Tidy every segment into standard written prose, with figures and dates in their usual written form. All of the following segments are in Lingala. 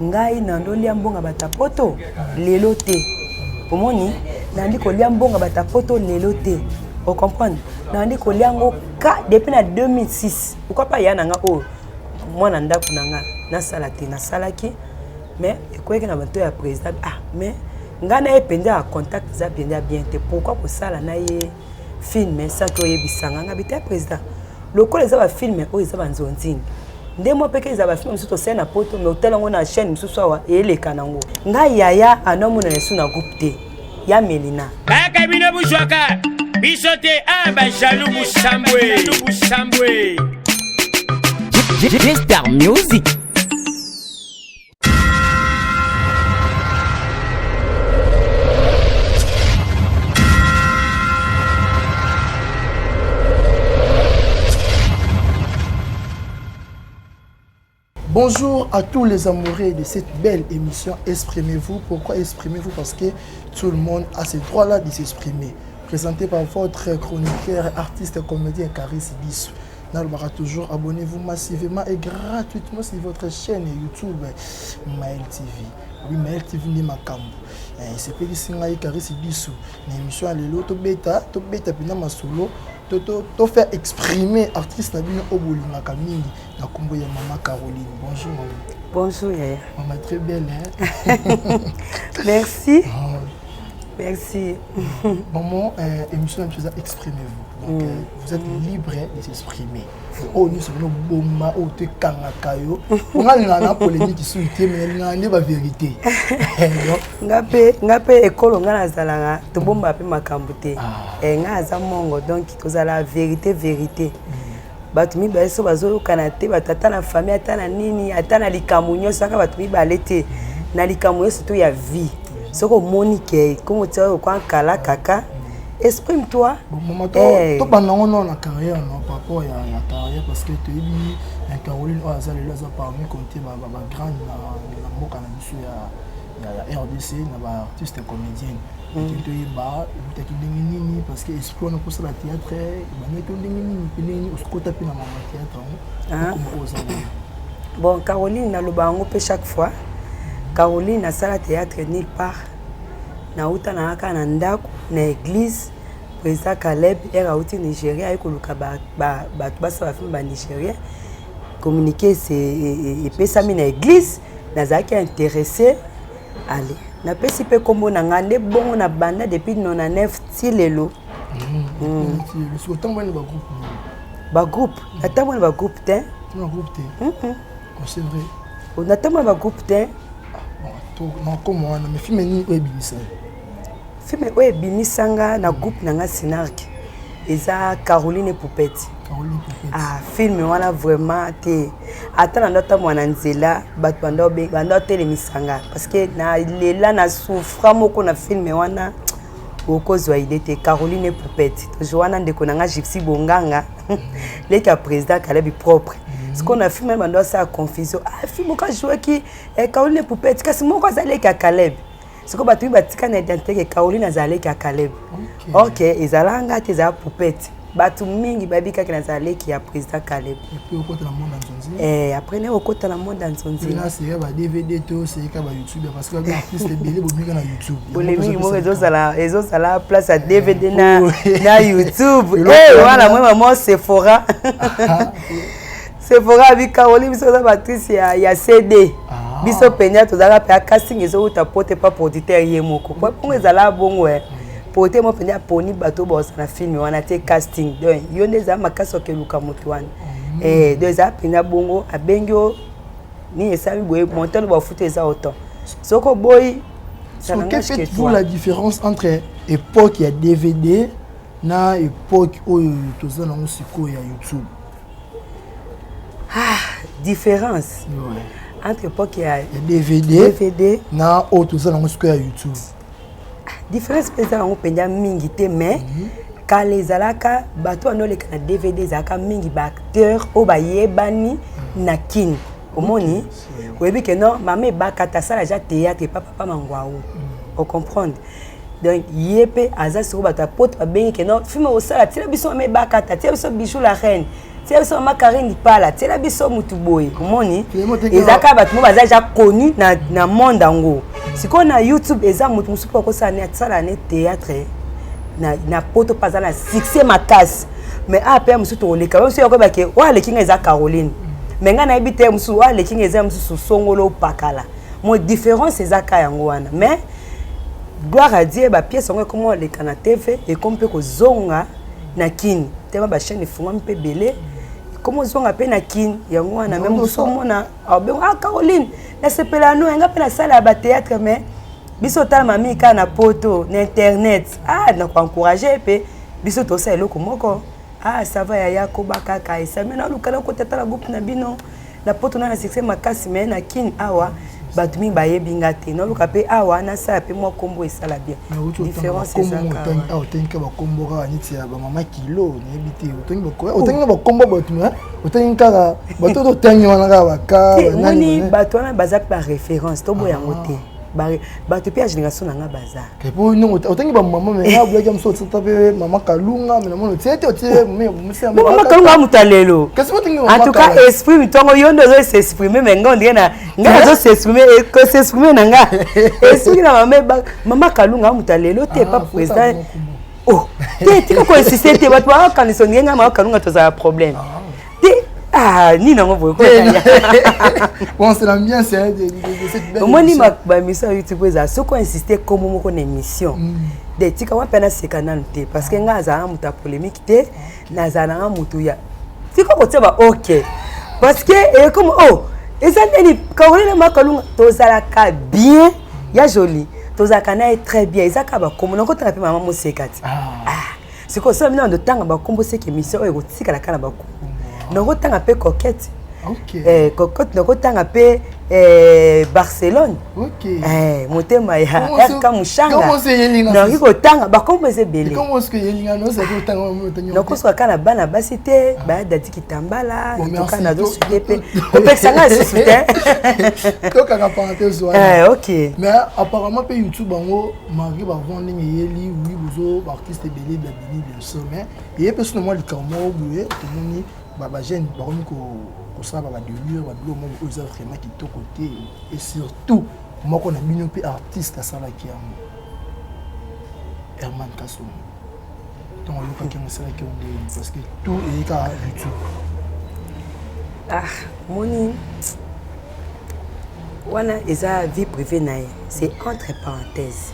Ngai nandolia mbongo ya bato ya poto lelo te. Omoni, nandi kolia mbongo ya bato ya poto lelo te. Ocomprendre? Nandi kolia yango ka depuis na 2006. Pourquoi pas ya na nga oyo mwana ndako na nga nasala te, nasalaki mais ekweyaki na bato ya président. Ah mais ngai na ye mpenza ya contact eza mpenza bien te, pourquoi kosala na ye film saki oyebisa nga? Nga bite président, lokola eza bafilme oyo eza banzonzini nde mwa peke, eza bafilme mosusu tosali na poto, mais otala yango na chaîne mosusu awa eyeleka nango. Ngai yaya anomona esu na groupe te ya Melina. Kaka bino buzwaka biso te, a bajaloux busambwe busambwe. G-Star Music. Bonjour à tous les amoureux de cette belle émission Exprimez-vous. Pourquoi exprimez-vous? Parce que tout le monde a ce droit-là de s'exprimer. Présenté par votre chroniqueur, artiste, comédien Caris Bissou. Nalobaka toujours, abonnez-vous massivement et gratuitement sur votre chaîne YouTube Maël TV. Oui, Maël TV nde makambo. Esepelisi ngai Caris Bissou na émission ya lelo, tobeta tobeta mpena masolo, to faire exprimer artiste na bino oyo bolingaka mingi na kombo ya Mama Caroline. Bonjour maman. Bonjour yaya. Maman très belle, hein? Merci. Oh. Merci. Maman, émission na biso eza Exprimez-vous. Donc vous êtes libre de s'exprimer. Oyo nyonso bino boma oyo tokangaka yo, nga alingaka na polémique suki te, mais alingaka nde bavérité. Nga mpe ekolo nga nazalaka, tobomba mpe makambo te. Nga aza mongo, donc tozala vérité vérité. Bato mibale so bazoyokana te, bato ata na famille, ata na nini, ata na likambo nyonso, aka bato mibale te na likambo nyonso to ya vie, soki omoni ke komo tia oyo kwa nkala kaka, exprime toi. Mama, tobanda ngo nao na carrière no, par rapport ya carrière, parce que toyebi Caroline oyo aza lelo, aza parmi compte bagrande na mboka na biso ya RDC na baartiste comédienne. Eke toyeba ebutaki ndenge nini, parce que esprit wana kosala théâtre ebandaki ndenge nini, mpe ndenge nini okota mpe na mama théâtre yango okoma oyo oza lelo? Bon, Caroline, naloba yango mpe chaque fois, Caroline asala théâtre nulle part. Nauta na kaka na ndako na église. Président Caleb ere auti Nigeria, aye koluka bato basala bafilme banigérien. Communiqué epesami na église, nazalaki intéressé, ale napesi mpe nkombo na ngai nde bongo na banda depuis 99 ti lelo. Otamboli na bagroupe? Bagroupe, natamboli na bagroupe te. Na groupe te? Oh, c'est vrai? Natamboli na bagroupe te. Nakoma wana, mais film nini oyo ebimisa? Film oyo ebimisanga na groupe na nga Sinark eza Caroline Poupette. Caroline Poupette. Ah, film wana vraiment te, ata na ndo atambola na nzela, bato banda otelemisanga, parce que nalela na souffra moko na film wana, okozwa idée te. Caroline Poupette, tozwa wana ndeko na nga Gypsy Bonganga, leki ya président Kalebi propre. Sikoyo na film wana bando asala confusion. Ah, film moko ajouaki Caroline Poupette, kasi moko aza leki ya Caleb. Sikoyo bato mingi batika na identité ke Caroline azala leki ya Caleb. Ok, ezala nga te, ezala Poupette. Bato mingi bayebi kaka nazala leki ya président Caleb. Et puis okota na monde ya nzonzi? Après ne okota na monde ya nzonzi. Na série ba DVD to série ka ba YouTube, parce que ba artiste ebele bomika na YouTube. Polémique moko ezozala place ya DVD na YouTube. Eh, wana mwe mama Sephora, Sephora abi Caroline, biso oza baactrice ya CD. Biso mpenza tozalaka mpe ya casting ezowuta po te pa producteur ye moko po bongo ezala bongo. Producteur moko mpenza aponi bato oyo bazala na film wana te, casting. Donc yo nde ezala makasi okeluka moto wana. Donc ezala mpenza bongo, abengi yo nini, esali boye, montant bafuta eza autant, soki oboyi. Que faites-vous la différence entre époque ya DVD na époque oyo toza nango sikoyo ya YouTube? Ah, différence entre époque ya ya DVD, DVD na oyo toza nango sikoyo ya YouTube. Différence mpe eza yango mpenza mingi te, mais kala ezalaka bato wana oleka na DVD, ezalaka mingi baacteur oyo bayebani na kini. Omoni, oyebi ke non, mama Ebakata asala ja théâtre epa papa Mangwau, ocomprendre? Donc ye mpe aza sikoyo, bato ya poto babengi ke non, film osala, tiela biso mama Ebakata, tiela biso Bijou la reine. Tiela biso mama Karine Pala, tiela biso mutu boye. Omoni? Eza kaka bato mo baza déjà connu na monde yango. Sikoyo na YouTube eza mutu mosusu mpo akosala ne asala ne théâtre na poto mpe aza na succès makasi. Mais awa mpe mosusu tokoleka mosusu yakoyeba ke oyo aleki ngai eza Caroline. Mais ngai nayebi te mosusu oyo aleki ngai eza mosusu songolo pakala. Mo différence eza ka yango wana. Mais gloire à Dieu, ba pièce yango ekoma oleka na TV, ekomi mpe kozonga na kini tema ba chaîne efungwami mpe ebele, ekoma ozonga mpe na kini yango wana. Mais mosusu omona abengo: "Ah Caroline, nasepela no yanga mpe nasala ya bathéâtre." Mais biso otalama mingi kaka na poto na internet. Ah, na koencourage mpe biso tosala eloko moko. Ah, ça va yaya, koba kaka esami naluka nakota tala groupe na bino na poto na succès makasi. Mais na kini awa bato mingi bayebi nga te. Naluka mpe awa nasala mpe mwa kombo esala bien. Différence ezaka. Otangi ka bakombo kaka neti ya bamama kilo, nayebi te. Otangi na bakombo bato, otangi kaka bato totangi wana kaka baka. Moni bato wana baza mpe baréférence, toboya yango te. Bato mpe ya génération na nga baza. Otangi bamama, mais nga bulaki mosu otata mpe mama Kalunga, mais namoni otie te, otie. Mama Kalunga moto alelo. En tout cas esprit mitongo yo nde ozo s'exprimer, mais nga ondire na nga nazo s'exprimer, kos'exprimer na nga esprit na mama. Mama Kalunga moto alelo te, pa président. Oh te, tika koinsiste te. Bato bakanisa ondire nga mama Kalunga tozala problème te. Ah, nini yango boye? Bon, c'est l'ambiance de cette belle. Omoni baémission ya YouTube ezala soki oinsiste kombo moko na émission de tika wa mpe naseka nanu te, parce que ngai azala moto ya polémique te. Nazala nanga motu ya tika kotia ba ok, parce que ekomi oh eza ndeni Caroline Makalunga tozalaka bien ya joli, tozalaka na ye très bien. Eza kaka bakombo nakotanga mpe mama moseka ti. Ah, sikoyo soki bino ndotanga bakombo, seke émission oyo ekotikala kaka na bakombo. Nakotanga mpe Coquette. Coquette, nakotanga mpe Barcelone. Motema ya RK Mushanga, nakoki kotanga bakombo eza ebele. Nakosoka kaka na bana basi te, baya Dadi Kitambala toka nazosuke mpe kopekisa ngai lisusu te. Tokaka parenthèse wana. Ok. Mais apparemment mpe YouTube bango, malgré bavent ndenge eyeli, oui, bozo baartiste ebele babimi bien sûr, mais eye mpe so na mwa likambo moko boye tomoni bajeune bakomi kosala badélire, babiloko moko oyo eza vraiment kitoko te. Et surtout moko na bino mpe artiste asalaki yango, Herman Kasongo. Ntongo oyokaki yango, esalaki yango ndenge? Parce que tout eyi kaka YouTube. Ah, moni wana eza vie privée na ye, c'est entre parenthèses.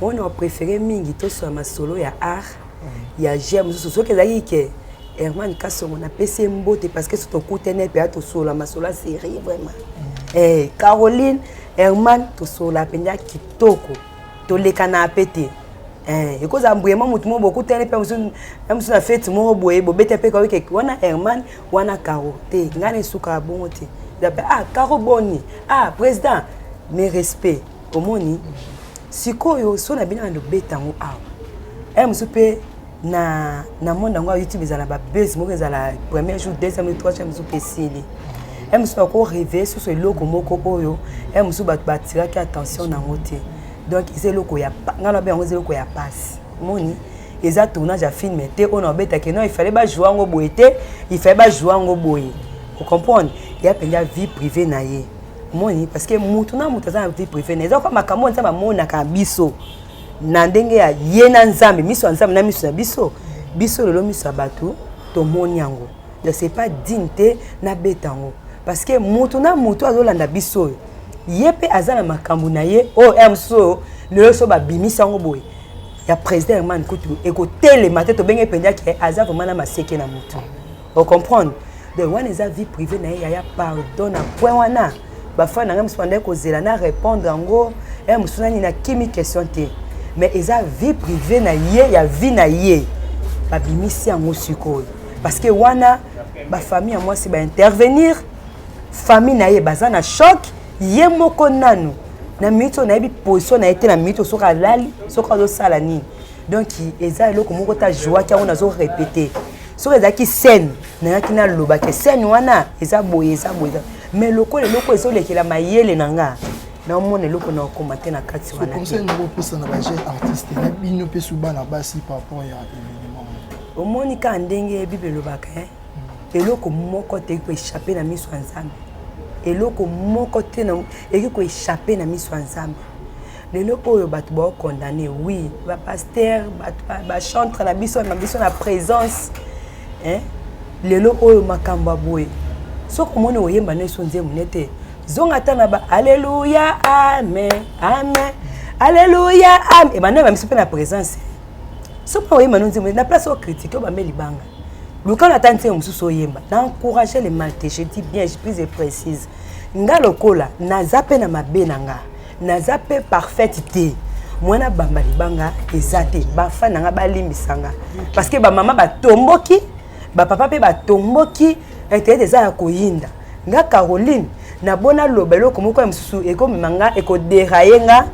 Wana opréféré mingi tosola masolo ya art ya g mosusu. Soki ezalaki ke Herman Kasongo, napesi ye mbote, parce que so tokutani mpe atosola masolo ya série vraiment. Caroline, Herman tosola mpenza kitoko, tolekana mpe te. Ekozala mbuyema motu moko bokutani mpe mosusu na fete moko boye, bobeta mpe kaoke wana Herman wana Caro te. Ngai na esukaka bongo te. Eza mpe: "Ah Caro, boni? Ah président, mes respect." Omoni sikoyo so na bino bando beta yango awa e mosusu mpe na monde yango ya YouTube ezala babase moko, ezala premier jour, deuxième jour, troisième jour mpe esili. E mosusu bakoréveille susu eloko moko oyo e mosusu bato batiraki attention nango te. Donc eza eloko ya ngai nabe yango, eza eloko ya pasi. Moni eza tournage ya film te oyo na obetaki non, il fallait bajoue yango boye te, il fallait bajoue yango boye. Ocomprendre, eya mpenza vie privée na ye. Moni parce que mutu na mutu aza na vie privée na eza kwa makambo oyo Nzambe amonaka biso na ndenge ya ye na Nzambe, miso ya Nzambe na miso na biso. Biso lelo miso ya bato tomoni yango. Donc c'est pas digne te nabeta yango, parce que mutu na mutu azolanda biso oyo, ye mpe aza na makambo na ye oyo ya mosusu oyo lelo so babimisi yango boye ya président Herman kutu ekotelema te. Tobenge mpenza ke aza vraiment na maseke na motu, ocomprendre. Donc wana eza vie privée na ye. Yaya, pardon na point wana. Bafan na ngai mosusu bandaki kozela na répondre yango ya mosusu nani nakimi question te, mais eza vie privée na ye, ya vie na ye babimisi yango sikoyo, parce que wana bafamille ya mwasi baintervenir, famille na ye baza na choc. Ye moko nanu na minute oyo nayebi position na ye te, na minute oyo soki alali, soki azosala nini. Donc eza eloko moko ta jouaki yango. Nazorépéte, soki ezalaki scène nayaki nalobaki scène wana eza boye, eza boye, mais lokola eloko ezolekela mayele na nga, naomona eloko na okoma te na kati wana. Conseil moko opesa na bajeune artiste na bino mpe su bana basi par rapport ya événement? Omoni kaka ndenge Bible elobaka. Eloko moko te ekoéchapper na miso ya Nzambe. Eloko moko te eki koéchapper na miso ya Nzambe. Lelo oyo bato baokondane, oui, bapasteur, bato bachantre na biso, na biso na présence, hein? Lelo oyo makambo ya boye, soki omoni oyemba nyonso nzembo nete, zonga ata na ba alleluya, amen, amen, alleluya, amen, ebanda ba biso mpe na présence. Soki oyemba no nzembo na place ocritiquer, obambe libanga, luka na ata nzembo mosusu oyemba. Na encourager le mal te, je dis bien, je plus et précise, nga lokola naza mpe na mabe na nga, naza mpe parfaite te, mwana bamba libanga eza te. Bafan na nga balimbisa nga, parce que bamama batomboki, bapapa mpe batomboki, internet eza ya koyinda. Nga Caroline nabona loba eloko moko ya mosusu ekomema nga, ekodérailler nga,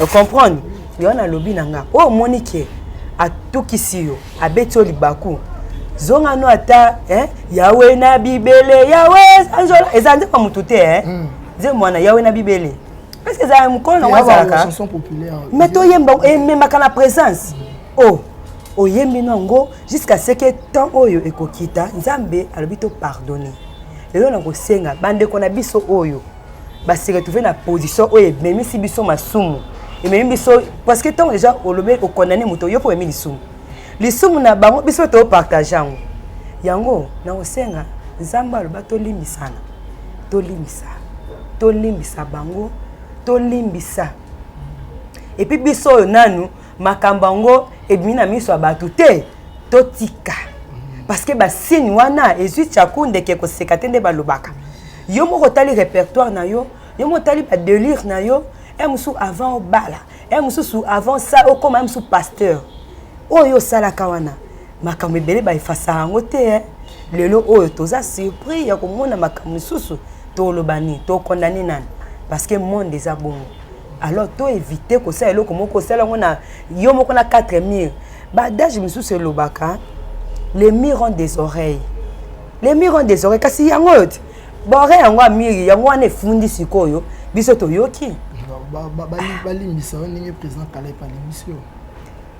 ocomprendre? Yo nalobi na nga, oyo omoni ke atukisi yo, abeti yo libaku, zonga no ata, eh? Yawe na bibele, yawe sanzola, eza nzembo ya motu te, eh? Nzembo wana yawe na bibele, parce que ezala mokolo nango azalaka. Chanson populaire. Mais toyemba, ememaka na présence. O oyembi no yango jusqu'à ce que temps oyo ekokita, Nzambe alobi topardonner. Lelo na kosenga bandeko na biso oyo base retrouve na position oyo ememisi biso masumu, ememi biso, parce que ntango déjà olobi, okondane moto, yo mpo omemi lisumu, lisumu na bango, biso topartage yango. Yango na kosenga, Nzambe aloba tolimbisana, tolimbisa, tolimbisa bango, tolimbisa. Et puis biso oyo nanu makambo yango ebimi na miso ya bato te, totika, parce que basigne wana ezwi tiaku ndeke koseka te. Nde balobaka, yo moko otali répertoire na yo, yo moko otali badélire na yo. E mosusu avant obala, e mosusu avant ça okóma, e mosusu pasteur oyo osalaka wana, makambo ebele baefasaka yango te, eh. Lelo oyo toza surpris ya komona makambo mosusu, toloba nini? Tokondani nani? Parce que monde eza bongo. Alors toéviter kosala eloko moko, osala yango na yo moko na 4 murs. Baadage misusu elobaka: les murs ont des oreilles, les murs ont des oreilles. Kasi yango oyo te, baoreille yango ya mur yango wana efundi. Sikoyo biso toyoki. Balimbisa yo ndenge président Kaleb alimbisi yo.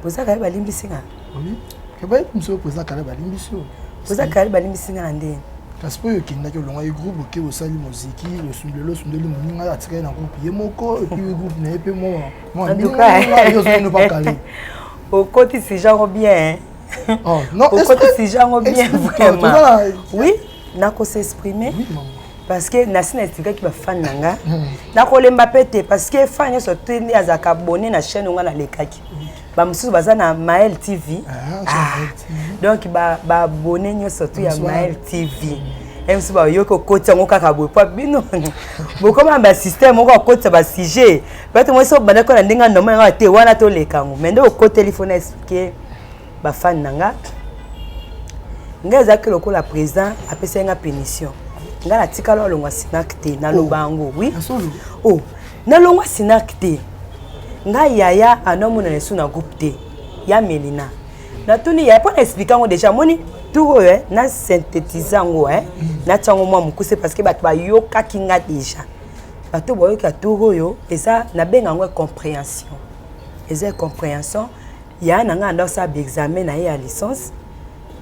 Président Kaleb alimbisi nga? Oui, bayebisi yo, président Kaleb alimbisi yo. Président Kaleb alimbisi nga na ndenge? Kasi mpo oyo okendaki, olongwaki groupe, oke osali moziki, lelo osundeli moninga, atikali na groupe ye moko, et puis groupe na ye mpe mwa pa Kaleb. Okotisi genre bien. Oh, non. Okotisi genre bien vraiment. Oui, nakosexprimer, parce que nasi na expliquaki bafan na nga, nakolemba mpe te, parce que fan nyonso te nde azalaka abonné na chaîne nga nalekaki. Bamosusu baza na Mael TV. Ah, donc baabonné nyonso tu ya Mael TV, ye mosusu bayoki okoti yango kaka boye, po bino bokoma basystème moko akotisa basujet. Peut-être moi so obandaki na ndenge normal yango te, wana toleka yango, mais nde okoteli, faut na expliquer bafan na nga. Ngai ezalaki lokola président apesaki nga pénition, ngai natikala alongwa Sinak te. Naloba yango, oui. Oh, nalongwa Sinak te. Ngai yaya anomona esu na groupe te ya Melina. Natuni yaya mpo na expliquer yango déjà. Moni tour oyo na synthétise yango, natia yango mwa mokuse, parce que bato bayokaki nga déjà. Bato bayoka tour oyo eza, nabenga yango incompréhension, eza incompréhension. Yaya na ngai anda osala baexamen na ye ya licence,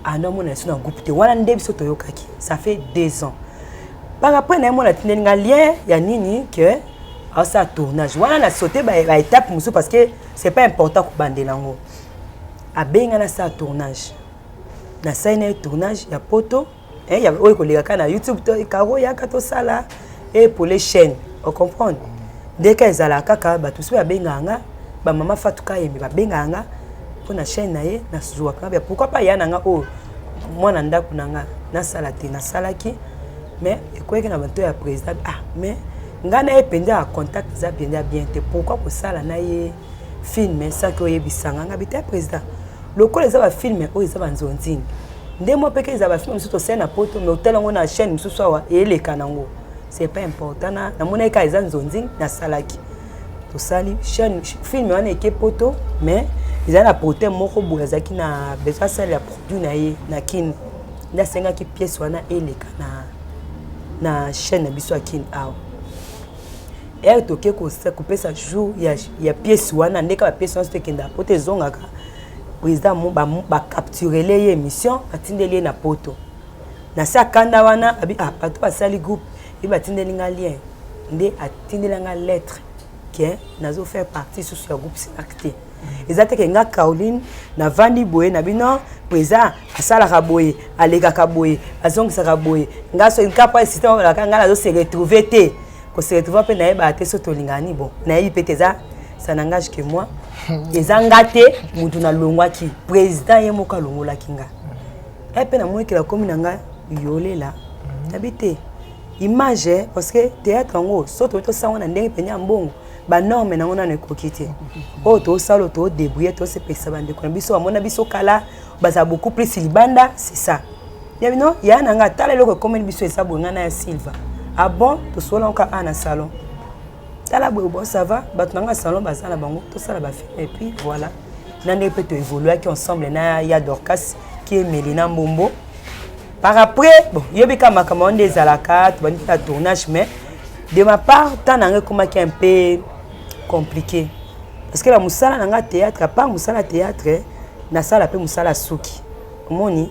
andomona biso na groupe te. Wana nde biso toyokaki, ça fait 2 ans. Par après na ye mona atindeli nga lien ya nini ke aosala tournage wana. Na saute baétape mosusu parce que c'est pas important kobandela yango. Abengi nga nasala tournage, nasali na ye tournage ya poto oyo ekoleka kaka na YouTube. To karo yaka tosala epole chaîne, ocomprendre ndeka ezalaka kaka. Bato mosusu babengaka nga, bamama Fatu Kayembe babengaka nga mpo na chaîne na ye, nazwaka nga. Pourquoi pas ya na nga oyo mwana ndako na nga nasala te? Nasalaki, mais ekweyaki na bato ya président. Ah, mais ngai na ye mpenza ya contact eza mpenza bien te, pourquoi kosala na ye film saki oyebisanga nga bite ya président? Lokola eza bafilm oyo eza banzonzini nde mo peke, eza bafilm mosusu tosali na poto, mais otala yango na chaîne mosusu awa eyeleka nango, c'est pas important. Na namonaki kaka eza nzonzini, nasalaki, tosali chaîne, film wana eke poto. Mais ezali na producteur moko boye azalaki na besoin asalela produit na ye na Kini, nde asengaki pièce wana eleka na chaîne na biso ya Kini awa. Ere toke kopesa jour ya pièce wana, ndeka bapièce wana so tokendaka poto, ezongaka, président bacapturele ye émission, batindeli ye na poto. Na se akanda wana abi ah bato basali groupe ye batindeli nga lien, nde atindeli nga lettre ke nazo faire partie susu ya groupe Sinac te. Eza te ke nga Caroline navandi boye na bino, président asalaka boye, alekaka boye, azongisaka boye, nga so nka po système olaka nga nazo se retrouver te, ko se retrouver mpe nayebaka te so tolingaka ni bon, nayebi mpe te, eza ça n'engage que moi, eza nga te mutu nalongwaki, président ye moko alongolaki nga. E mpe namoniki komi na nga yolela, nabi te image, parce que théâtre yango so toyi tosango na ndenge pene ya mbongo, banorme nango nano ekoki te. Oyo tosala, oyo todébrouille, tosepelisa bandeko na biso, bamona biso kala, bazala beaucoup plus libanda, c'est ça. Ya bino ya na nga, tala eloko ekomeli biso, eza boye, nga na ya Silva. Ah bon, tosola ngo kaka na salon, tala boye, bon ça va, bato na nga salon baza na bango, tosala bafilm et puis voilà. Na ndenge mpe toévoluaki ensemble na ya Dorcas ki emeli na mbombo. Par après, bon, yebi kaka makambo wana nde ezalaka, tobandi mpe na tournage, mais de ma part temps na nga ekomaki un peu compliqué, parce que na mosala na nga théâtre, à part mosala théâtre, nasala mpe mosala suki. Omoni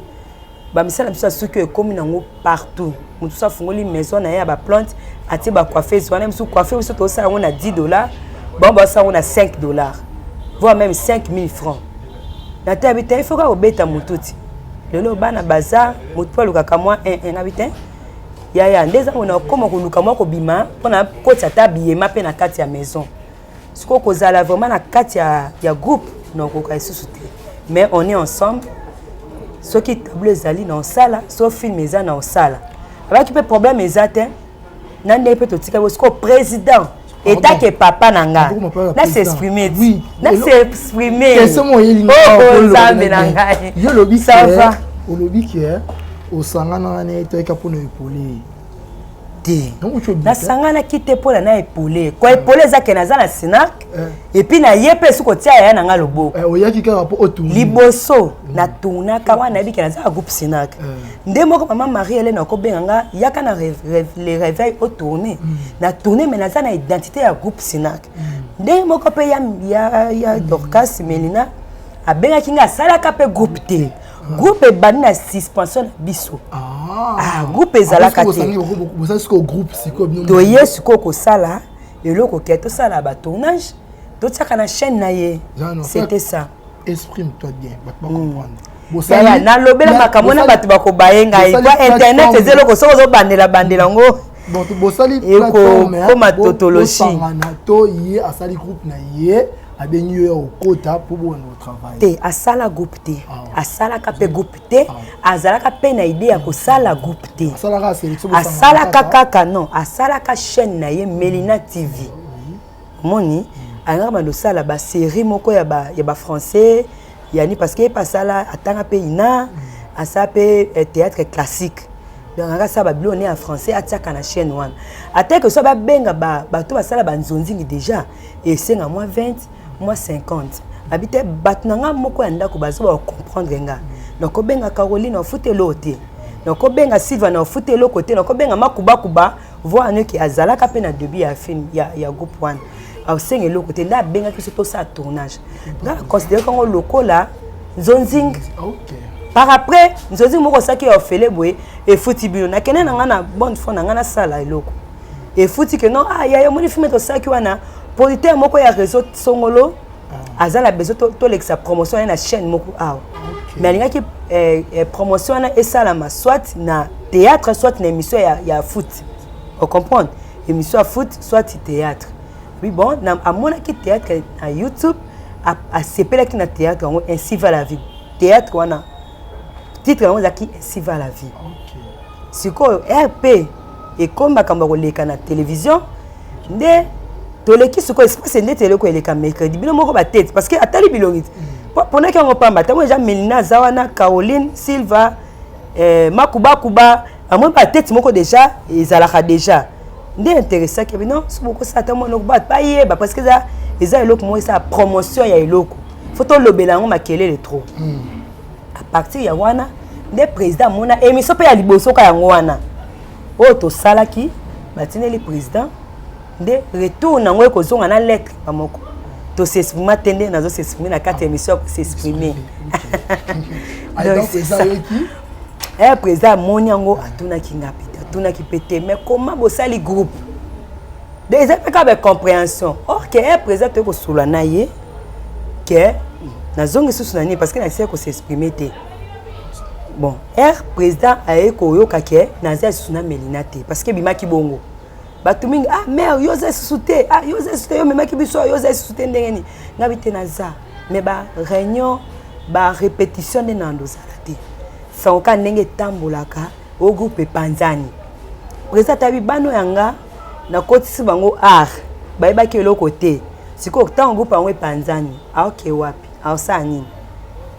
bamisala biso ya suki oyo ekómi nango partout, moto so afungoli maison na ye ya baplante, atie bacoiffeuse wana, biso coiffe biso tosala yango na 10 $, bango basala yango na 5 $, voire même 5000 francs. Na te abi te, il faut kaka kobeta motu ti lelo bana baza motu mpo alukaka mwa 1 abi te yaya nde eza na okóma koluka mwa kobima mpona kotisa ata biyema mpe na kati ya maison. Sikoyo kozala vraiment na kati ya groupe na okoka lisusu te, mais on est ensemble. Soki tableau ezali na osala, so film eza na osala, abaki mpe problème eza te. Na ndenge mpe totika bo sikoyo président etake papa na nga na s'exprime, na s'exprime. Nzambe na ngai. Yo olobi, olobi ke osangana na ye toyeka mpona épauler. Te, nasanganaki te mpona na épauler. Koépauler eza ke naza na Sinac et puis na ye mpe soki otia yaya na nga loboko. Oyaki kaka mpo otourne? Liboso natournaka wana, nayebi ke naza na groupe Sinac. Nde moko mama Marie Helene akobenga nga, yaka na le réveil otourne, na tourne, mais naza na identité ya groupe Sinac. Ndenge moko mpe ya Dorcas Melina abengaki nga, asalaka mpe groupe te. Groupe ebandi na suspension na biso. Ah, groupe ezalaka te. Toye sikoyo kosala eloko ke tosala batournage, totiaka na chaîne na ye, c'était ça. Exprime toi bien, bato bacomprendre. Nalobela makambo na bato bakobaye ngai po internet eza eloko soki ozobandela bandela yango. Bosali ekokoma tautologie. To ye asali groupe na ye, abengi yo ya okota mpo bobanda kotravaille? Te, asala groupe te, asalaka mpe groupe te, azalaka mpe na idée ya kosala groupe te. Asalaka kaka, non, asalaka chaîne na ye Melina TV. Omoni, alingaka bando osala basérie moko ya bafrançais yani, parce que ye mpe asala, atanga mpe ina, asala mpe théâtre classique, donc anga asala babiloko ne ya français, atiaka na chaîne wana. Atake so babenga bato basala banzonzingi déjà, esenga mwa 20, mwa 50. Abi te, bato na nga moko ya ndako bazo bacomprendre nga, nakobenga Caroline afuta eloko te, nakobenga Silva na afuta eloko te, nakobenga Makubakuba voir noki azalaka mpe na début ya film ya groupe wana, asenga eloko te. Nde abengaki biso tosala tournage, nga considéré kango lokola nzonzing. Par après nzonzing moko osalaki ya ofele boye, efuti bino, nakende na nga na bonne foi na nga, nasala eloko efuti ke non, ah yaya, omoni film tosalaki wana, producteur moko ya réseau songolo aza na besoin tolekisa promotion wana na chaîne moko awa, mais alingaki promotion wana esalama soit na théâtre, soit na émission ya foot, ocomprendre, émission ya foot soit théâtre. Oui, bon, amonaki théâtre na YouTube, asepelaki na théâtre yango, Ainsi va la vie. Théâtre wana titre yango ezalaki Ainsi va la vie. Sikoyo rp ekomi makambo ya koleka na télévision, nde toleki sikoyo espace nde eloko eleka mercredi, bino moko batete, parce que atali bilongi mponaki yango pamba. Ntango eza Melina aza wana, Caroline, Silva, Makubakuba, amoni batete moko déjà ezalaka déjà, nde intéressaki bino so bokosala ata mwana bato bayeba, parce que eza eloko moko esala promotion ya eloko, faut tolobela yango makelele trop. À partir ya wana nde président amona émission mpe ya liboso ka yango wana oyo tosalaki, batindeli président, nde retour nango ekozonga na lettre bamoko tos'exprima te, nde nazos'exprime na kati ya émission ya kos'exprime. Donc eza yoki. Président amoni yango, atunaki nga mpe te, atunaki mpe te: mais comment bosali groupe? Donc eza mpe kaka bacompréhension. Or que président, toyei kosolola na ye ke nazongi susu na nini, parce que nasili kos'exprimer te. Bon, président aye koyoka ke naza lisusu na Melina te, parce que ebimaki bongo, bato mingi: ah mare, yo oza lisusu te, ah, yo oza lisusu te, yo omemaki biso, yo oza lisusu te, ndenge nini? Ngabi te, naza, mais baréunion, barépétition nde na ndozala te. Sango kaka ndenge etambolaka, o groupe epanzani. Président atabi bano yanga, nakotisi bango art, bayebaki eloko te. Sikoyo ntango groupe yango epanzani, aoke wapi, aosala nini?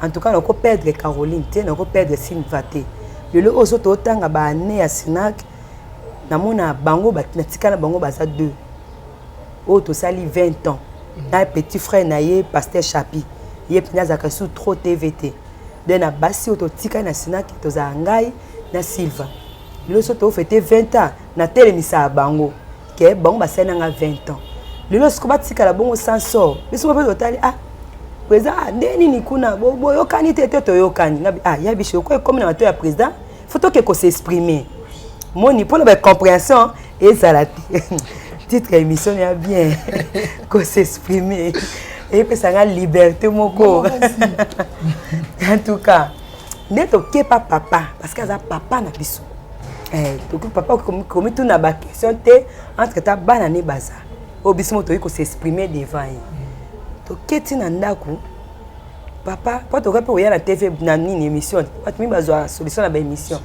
En tout cas, nakoperdre Caroline te, nakoperdre Silva te. Lelo oyo so totanga baane ya Sinac, namona bango, natika na bango, baza deux oyo tosali 20 ans na petit frère na ye, pasteur Chapi. Ye mpenza azalaka su trop TV te. Donc na basi oyo totikali na Sinac, tozala ngai na Silva. Lelo so tofêter 20 ans, natelemisaka bango ke bango basali nanga 20 ans. Lelo siko batikala bongo sans sort. Biso mpe totali: ah président, ah, nde nini kuna, boyokani te? Te, toyokani. Ngabi: ah, ya biso oko ekomi na bato ya président, faut toke kos'exprimer. Moni mpona bacompréhension ezala te. Titre ya émission ya bien, kos'exprimer, eyepesanga liberté moko. En tout cas, nde tokepa papa, parce que aza papa na biso. Toki papa komituna baquestion te entre ta bana ne baza oyo biso mo toyei kos'exprimer devant ye. Toketi na ndako papa, mpo tokoki mpe koya na TV na nini, émission. Bato mingi bazwa solution na baémission.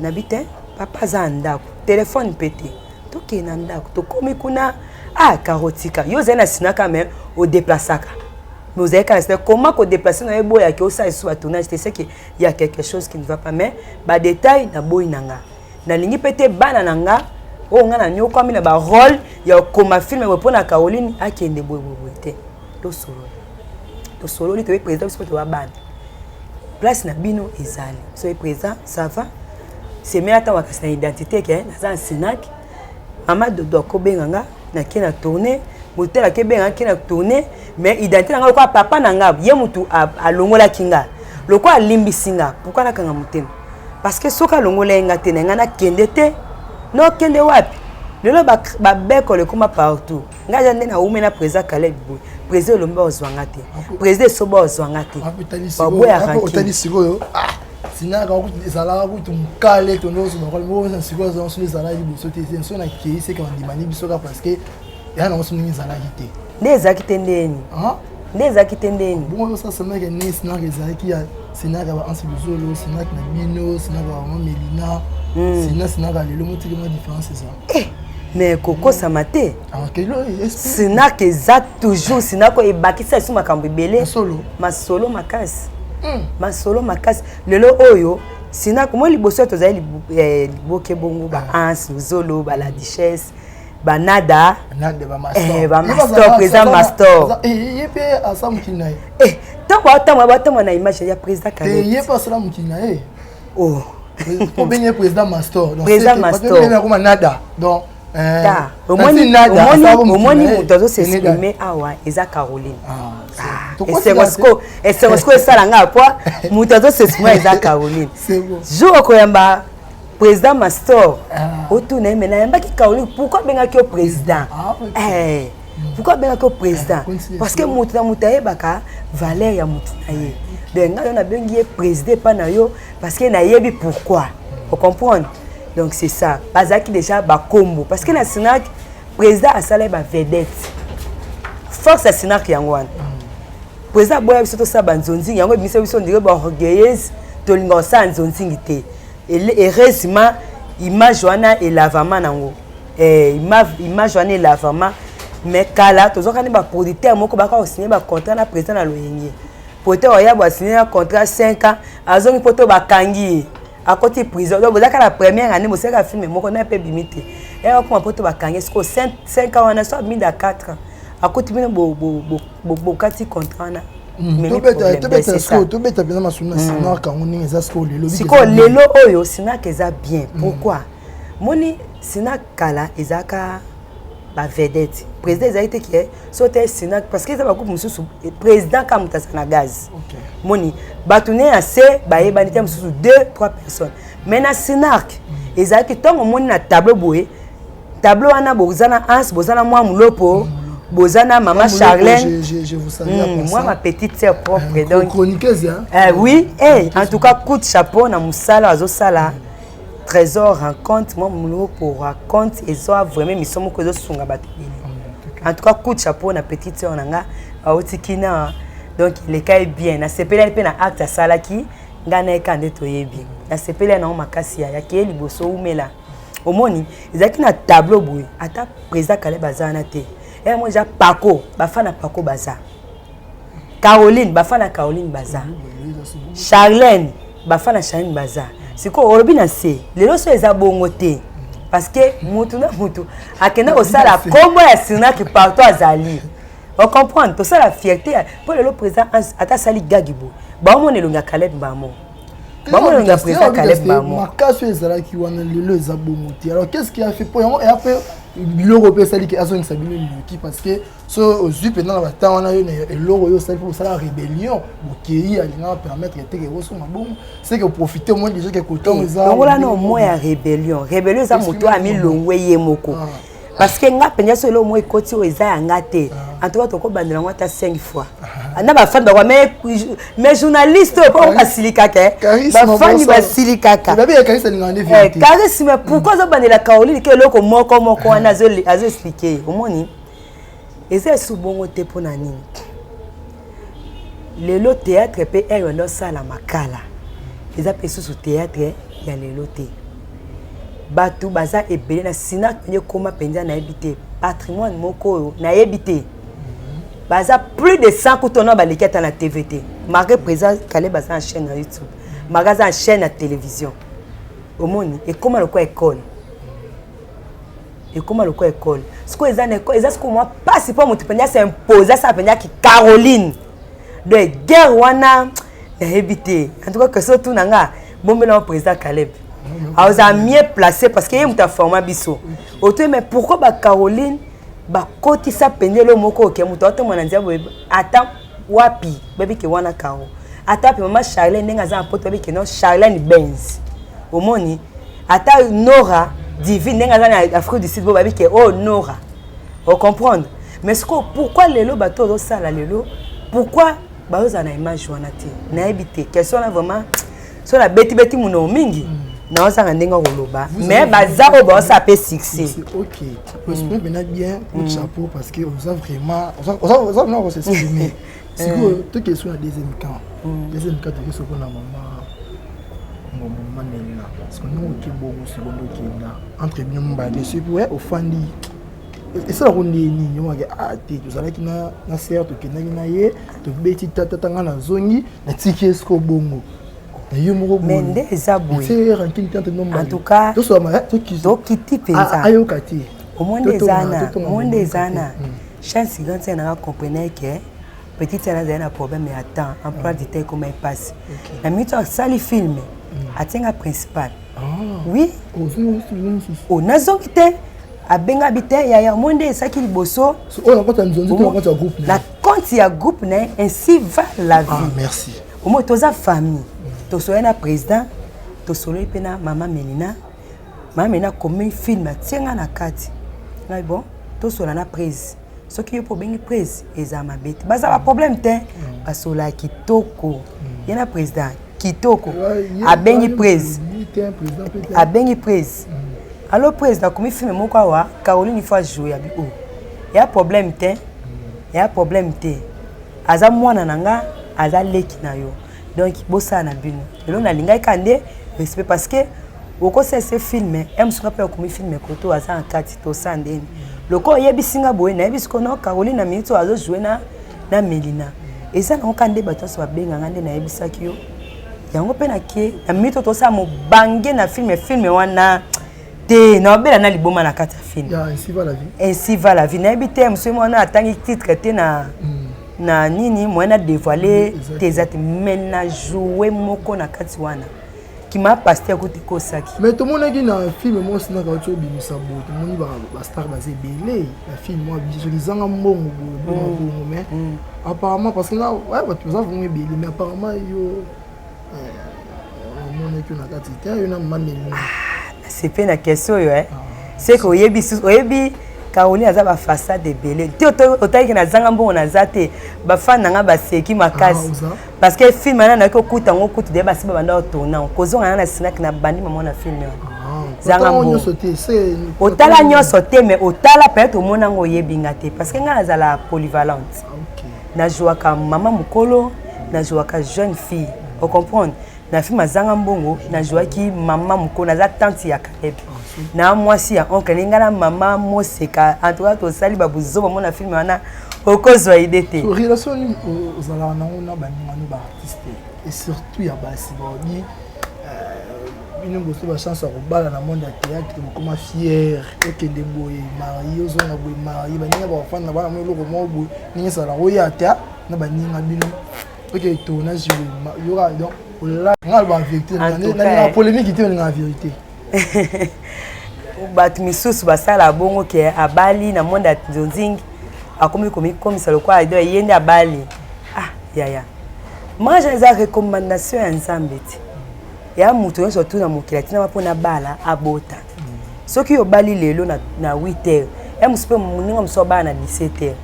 Nabi te, papa aza na ndako, telefone mpe te. Tokende na ndako, tokómi kuna: ah Karotika, yo ozali na Sinaka, mais odéplaçaka, mais ozali kaka na Sinaka. Comment kodéplacer na yo eboyaki osala lisusu batournage te? C'est que y a quelque chose qui ne va pas, mais badétail naboyi na nga, nalingi mpe te. Bana na nga oyo nga nanyokwami na barôle ya kokoma film boye mpo na Caroline akende boyeboyeboye te. Tosolola, tosololi, toyebi président, biso mpe toba bana, place na bino ezali. So ye président, ça va, semela ntango akasi na identité ke naza na Sinac. Mama Dodo akobenga nga, nake na tourne, motel akebenga, ke na tourne, mais identité na nga lokola papa na nga, ye motu alongolaki nga, lokola alimbisi nga, pourquoi nakanga motema? Parce que soki alongola ye nga te, na nga nakende te, nokende wapi? Lelo babekolo ekóma partout. Ngai aza nde naume na président Caleb boye, président Elombi ozwanga te, président Esoba ozwanga te, baboya. Otali sikoyo, sinaka ezalaka kutu mokale, tondo sikoyo so ezalaki liboso te. So nakei seka bandimani biso kaka, parce que eya nango so ndenge ezalaki te. Nde ezalaki te ndeni, nde ezalaki te ndeni. Bongo osasamaki ndenge Sinaka ezalaki ya Sinaka, ba Anse Luzolo, Sinaka na bino, Sinaka bamama Melina, sina Sinaka lelo motiki mwa différence eza. Mais kokosama te, Sinaka eza toujours Sinaka. Ebakisa lisusu makambo ebele, masolo makasi, masolo makasi. Lelo oyo Sinaka moi liboso tozali liboke bongo, ba Anse Luzolo, ba La Duchesse, banada, bamastor, président Mastor. Ye mpe asa mokili na ye. Ntango atambola, batambola na image ya président. Ye mpe asala mokili na ye. Oh. Obenge président Mastor. Président Mastor. Akoma nada, donc. Omoni, moto azos'exprimer awa eza Caroline. Esengo sikoyo esala nga po moto azos'exprimer eza Caroline. Jour okoyamba président Mastor, otuna ye: me nayambaki Caroline, pourquoi abengaki yo président? Pourquoi abengaki yo président? Parce que moto na moto ayebaka valeur ya moto na ye. Donc ngai yo nabengi ye président epa na yo parce que nayebi pourquoi, ocomprendre. Donc c'est ça, bazalaki déjà bakombo, parce que na Sinac, président asala ye bavedette. Force ya Sinac yango wana. Président aboya biso tosala banzonzingi, yango ebimisa biso ndenge baorgueilleuse, tolinga kosala nzonzingi te. Heureusement, image wana elavama nango, image wana elavama. Mais kala tozwaka nde baproducteur moko baka kosigne bacontrat na président na loyenge. Producteur oya bo asigne na contrat 5 ans, azongi mpo to bakangi ye, akoti prison. Donc bozalaka na première année, bosalaka film moko na mpe ebimi te, eyaka koma mpo to bakangi. Sikoyo 5 ans wana, so abimi da 4 ans, akoti bino, bokati contrat wana. Tobeta mpenza masolo na Sinaka yango ndenge eza sikoyo lelo. Sikoyo lelo oyo Sinaka eza bien. Pourquoi? Moni, Sinak kala ezalaka Bavedette, président ezalaki te ke so te Sinac, parce que eza bagroupe mosusu, président ka moto aza na gaz. Moni bato ne ya se bayebani te, mosusu deux, trois personnes. Mais na Sinark ezalaki, ntango omoni na tableau boye, tableau wana boza na Anse, boza na mwa Molopo, boza na mama Charlène. Je vous salue. Moi, ma petite sœur propre. Donc chroniqueuse, hein? Oui, hey, en tout cas, coup de chapeau na mosala azosala. Trésor Rencontre, mwa Molopo raconte, eza vraiment mission moko ezosunga bato ebele. En tout cas, coup de chapeau na petite sœur na nga auti kina. Donc elekai bien, nasepelaki mpe na acte asalaki. Ngai nayeka nde toyebi, nasepeli nango makasi. Ya yakeye liboso umela. Omoni ezalaki na tableau boye, ata président Kaleb aza wana te, eya mo eza Pako, bafana Pako baza, Caroline, bafana Caroline baza, Charlène, bafana Charlène baza. Sikoyo olobi na se lelo so eza bongo te, parce que mutu na mutu akenda kosala nkombo ya Sinaki partout azali. Ocomprendre, tosala fierté mpo lelo président ata asali gagi boye, baomona elongi ya Caleb mbamo, baomona elongi ya président Caleb mbamo. Makasi oyo ezalaki wana, lelo eza bongo te. Alors, qu'est ce qui a fait? Po yango eya mpe biloko mpe esaliki azongisa bino noki, parce que so ozwi mpenza na batemps wana, yo na eloko oyo osali mpo osala rébellion, bokei alingaka permettre te ke osonga bongo, c'est que oprofite moins déjà ke kotongo eza. Longola na omo ya rébellion. Rébellion eza moto amilongwe ye moko, parce que nga mpenza so eloko moko ekoti oyo eza ya nga te, en tout cas tokobandela yango ata 5 fois na bafani bakwa. Mais journaliste oyo mpo basilikaka, bafani basilikaka. Charisme, pourquoi azobandela Caroline ke eloko moko moko wana azoexpliquer ye? Omoni eza esu bongo te. Mpo na nini lelo théâtre mpe ere wana osala makala eza mpe susu théâtre ya lelo te? Bato baza ebele na Sinac mpenza, ekóma mpenza, nayebi te, patrimoine moko oyo nayebi te. Baza plus de 100 kutu na baleki ata na TV te. Malgré président Kaleb aza na chaîne na YouTube, malgré aza na chaîne na télévision, omoni ekóma lokola école, ekóma lokola école. Sikoyo eza na eza sikoyo mwa mpasi mpo moto mpenza s'impose, asala mpenza ki Caroline. Donc guerre wana nayebi te. En tout cas, question otuna nga, bombela wa président Caleb aza mieux placé, parce que ye moto aforma biso otoye. Mais pourquoi bacaroline bakotisa pende elo moko oke moto aotambola na nzela boye, ata wapi babike wana caro, ata wapi mama Charlene ndenge aza na poto, babike non, Charlene Benz. Omoni ata Nora Divine ndenge aza na Afrique du Sud bo babike oh, Nora. Ocomprendre? Mais sikoyo pourquoi lelo bato ozosala lelo, pourquoi bazozala na image wana te? Nayebi te. Question wana vraiment, so nabetibeti monoko mingi, naozanga ndenge koloba, mais baza oyo baosala mpe succès. Ok, exprime maintenant bien. Coup de chapeau, parce que oza vraiment, oza vraiment kosexprimer. Sikoyo tokee so na deuxième camp. Deuxième camp, toke soko na mama mama Melina. Siko ndenge oke bongo, sikondo okenda entre bino mibale, soki we ofandi, esalako nde nini? Omake a te, tozalaki na sere, tokendaki na ye, tobeti tatata, ngai nazongi, natiki ye siko bongo na yo moko. Mais nde eza boye, en tout cas tokiti mpenza. Ayoka te. Omonde eza na monde, eza na chance grande sœur nanga comprenait que petite sœur azali na problème ya temps, emploi du temps ekoma epasi. Na minute asali film, atienga principal. Oui, nazongi te, abenga bi te yaya. Mo nde esaki liboso. Na compte ya groupe na ye. Ainsi va la vie. Ah, merci. Omoi toza famille, tosololi na président, tosololi mpe na mama Melina. Mama Melina akomi film, atie nga na kati. Ngai bon, tosola na prise. Soki yo mpo obengi prise, eza mabe te, baza baproblème te, basola kitoko. Ye na président kitoko. Abengi prise, abengi prise: "Allo prise, nakomi film moko awa, Caroline il faut ajouer." Abi o ya problème te, ya problème te, aza mwana na nga, aza leki na yo, donc bosala na bino. Lelo nalingaki kaka nde respect, parce que okosalisa film e mosuka mpe akomi film koto aza na kati. Tosala ndeni lokola oyebisi nga boye, nayebi sikoyo no Caroline na minute oyo azojoue na Melina. Eza nango kaka nde bato nyonso babenganga nde nayebisaki yo yango mpe nake na minute oyo tosala mobange na film. Film wana te, naobela na liboma na kati ya film. Ainsi va la vie. Ainsi va la vie. Nayebi te, mosu wana atangi titre te na nini, moyen na dévoiler te eza te, mais na joue moko na kati wana. Kima pasteur kutu ekosaki. Mais tomonaki na film moko sinaka oti obimisa boye, tomoni bastar baza ebele na film moko biso soki ezanga mbongo boye bongo bongo, mais apparemment, parce que na bato baza vraiment ebele, mais apparemment yo omonaki yo na kati te, yo na mama Melina. Sepe na question oyo, c'est que oyebi, oyebi Caroline aza bafaçade ebele te. Otaliki nazanga mbongo, naza te. Bafani na nga baseki makasi parce que film wana nayaki okuta yango kutu deya basi babanda otourna yango, kozonga na na sinaki na bandi mama na film wana. Zanga mbongo, otala nyonso te, mais otala peut-être omona yango, oyebi nga te parce que ngai nazala polyvalente. Nazwaka mama mokolo, nazwaka jeune fille, ocomprendre? Na film azanga mbongo, nazwaki mama mokolo, naza tante ya Caleb na mwasi ya oncle ndenge ngai na mama Moseka. En tout cas tosali babuzoba mo na film wana, okozwa idée te. Relation nini ozalaka nango na baningano baartiste et surtout ya basi? Baobi bino boso bachance ya kobala na monde ya théâtre, bokoma fier, okende boye marie, ozonga boye marie, baninga bakofanda bana mo eloko moko boye, ndenge ezalaka oya te na baninga bino oke tournage yoka. Donc nga aloba vérité, nalinga polémique te, olinga vérité. Bato misusu basala bongo ke abali na monde ya nzonzingi, akomi komikomisa lokola ye nde abali. Ah yaya, mariage eza recommandation ya Nzambe te, ya moto nyonso tu na mokili atinama mpona bala abota. Soki obali lelo na 8 heures, ya mosu mpe moninga mosusu abala na 17 heures.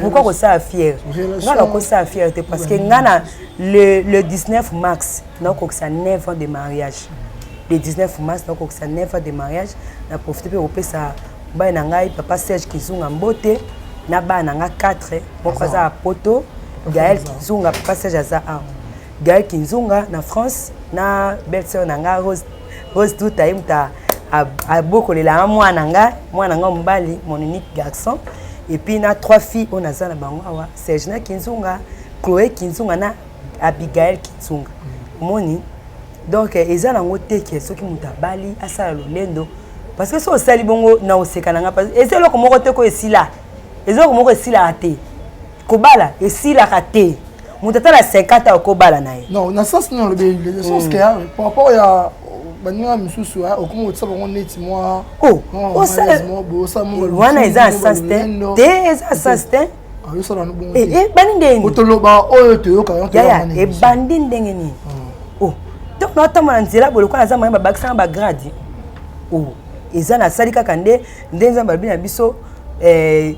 Pourquoi kosala fier? Nga nakosala fier te parce que nga na le 19 mars nakokisa 9 ans de mariage. Le 19 mars nakokisa 9 ans de mariage. Na profite mpe kopesa mobali na ngai, papa Serge Kizunga, mbote na bana na nga 4. Moko aza ya Poto, Gael Kizunga. Papa Serge aza awa, Gael Kinzunga na France, na belle sœur na nga Rose, Rose Tuta. Ye moto abokolelanga mwana nga, mwana nga mobali, mon unique garçon, et puis na trois filles oyo naza na bango awa: Serge na Kinzunga, Chloé Kinzunga na Abigael Kinzunga. Omoni, donc eza nango te ke soki moto abali asala lolendo, parce que soki osali bongo na oseka na nga, eza eloko moko te ko esila, eza eloko moko esilaka te. Kobala esilaka te, moto ata na 50 ans okobala na ye. Non, na sens nini olobi? Le sens ke par rapport ya baninga misusu, okoma kotisa bango neti mwa Wana eza na sens te te, eza na sens te. Ebandi ndenge Toloba oyo toyoka. Yaya, ebandi ndenge nini? O ntango naotambola na nzela boye, lokola naza moyen, babakisanga bagrade o eza nasali kaka nde nde Nzambe alobi na biso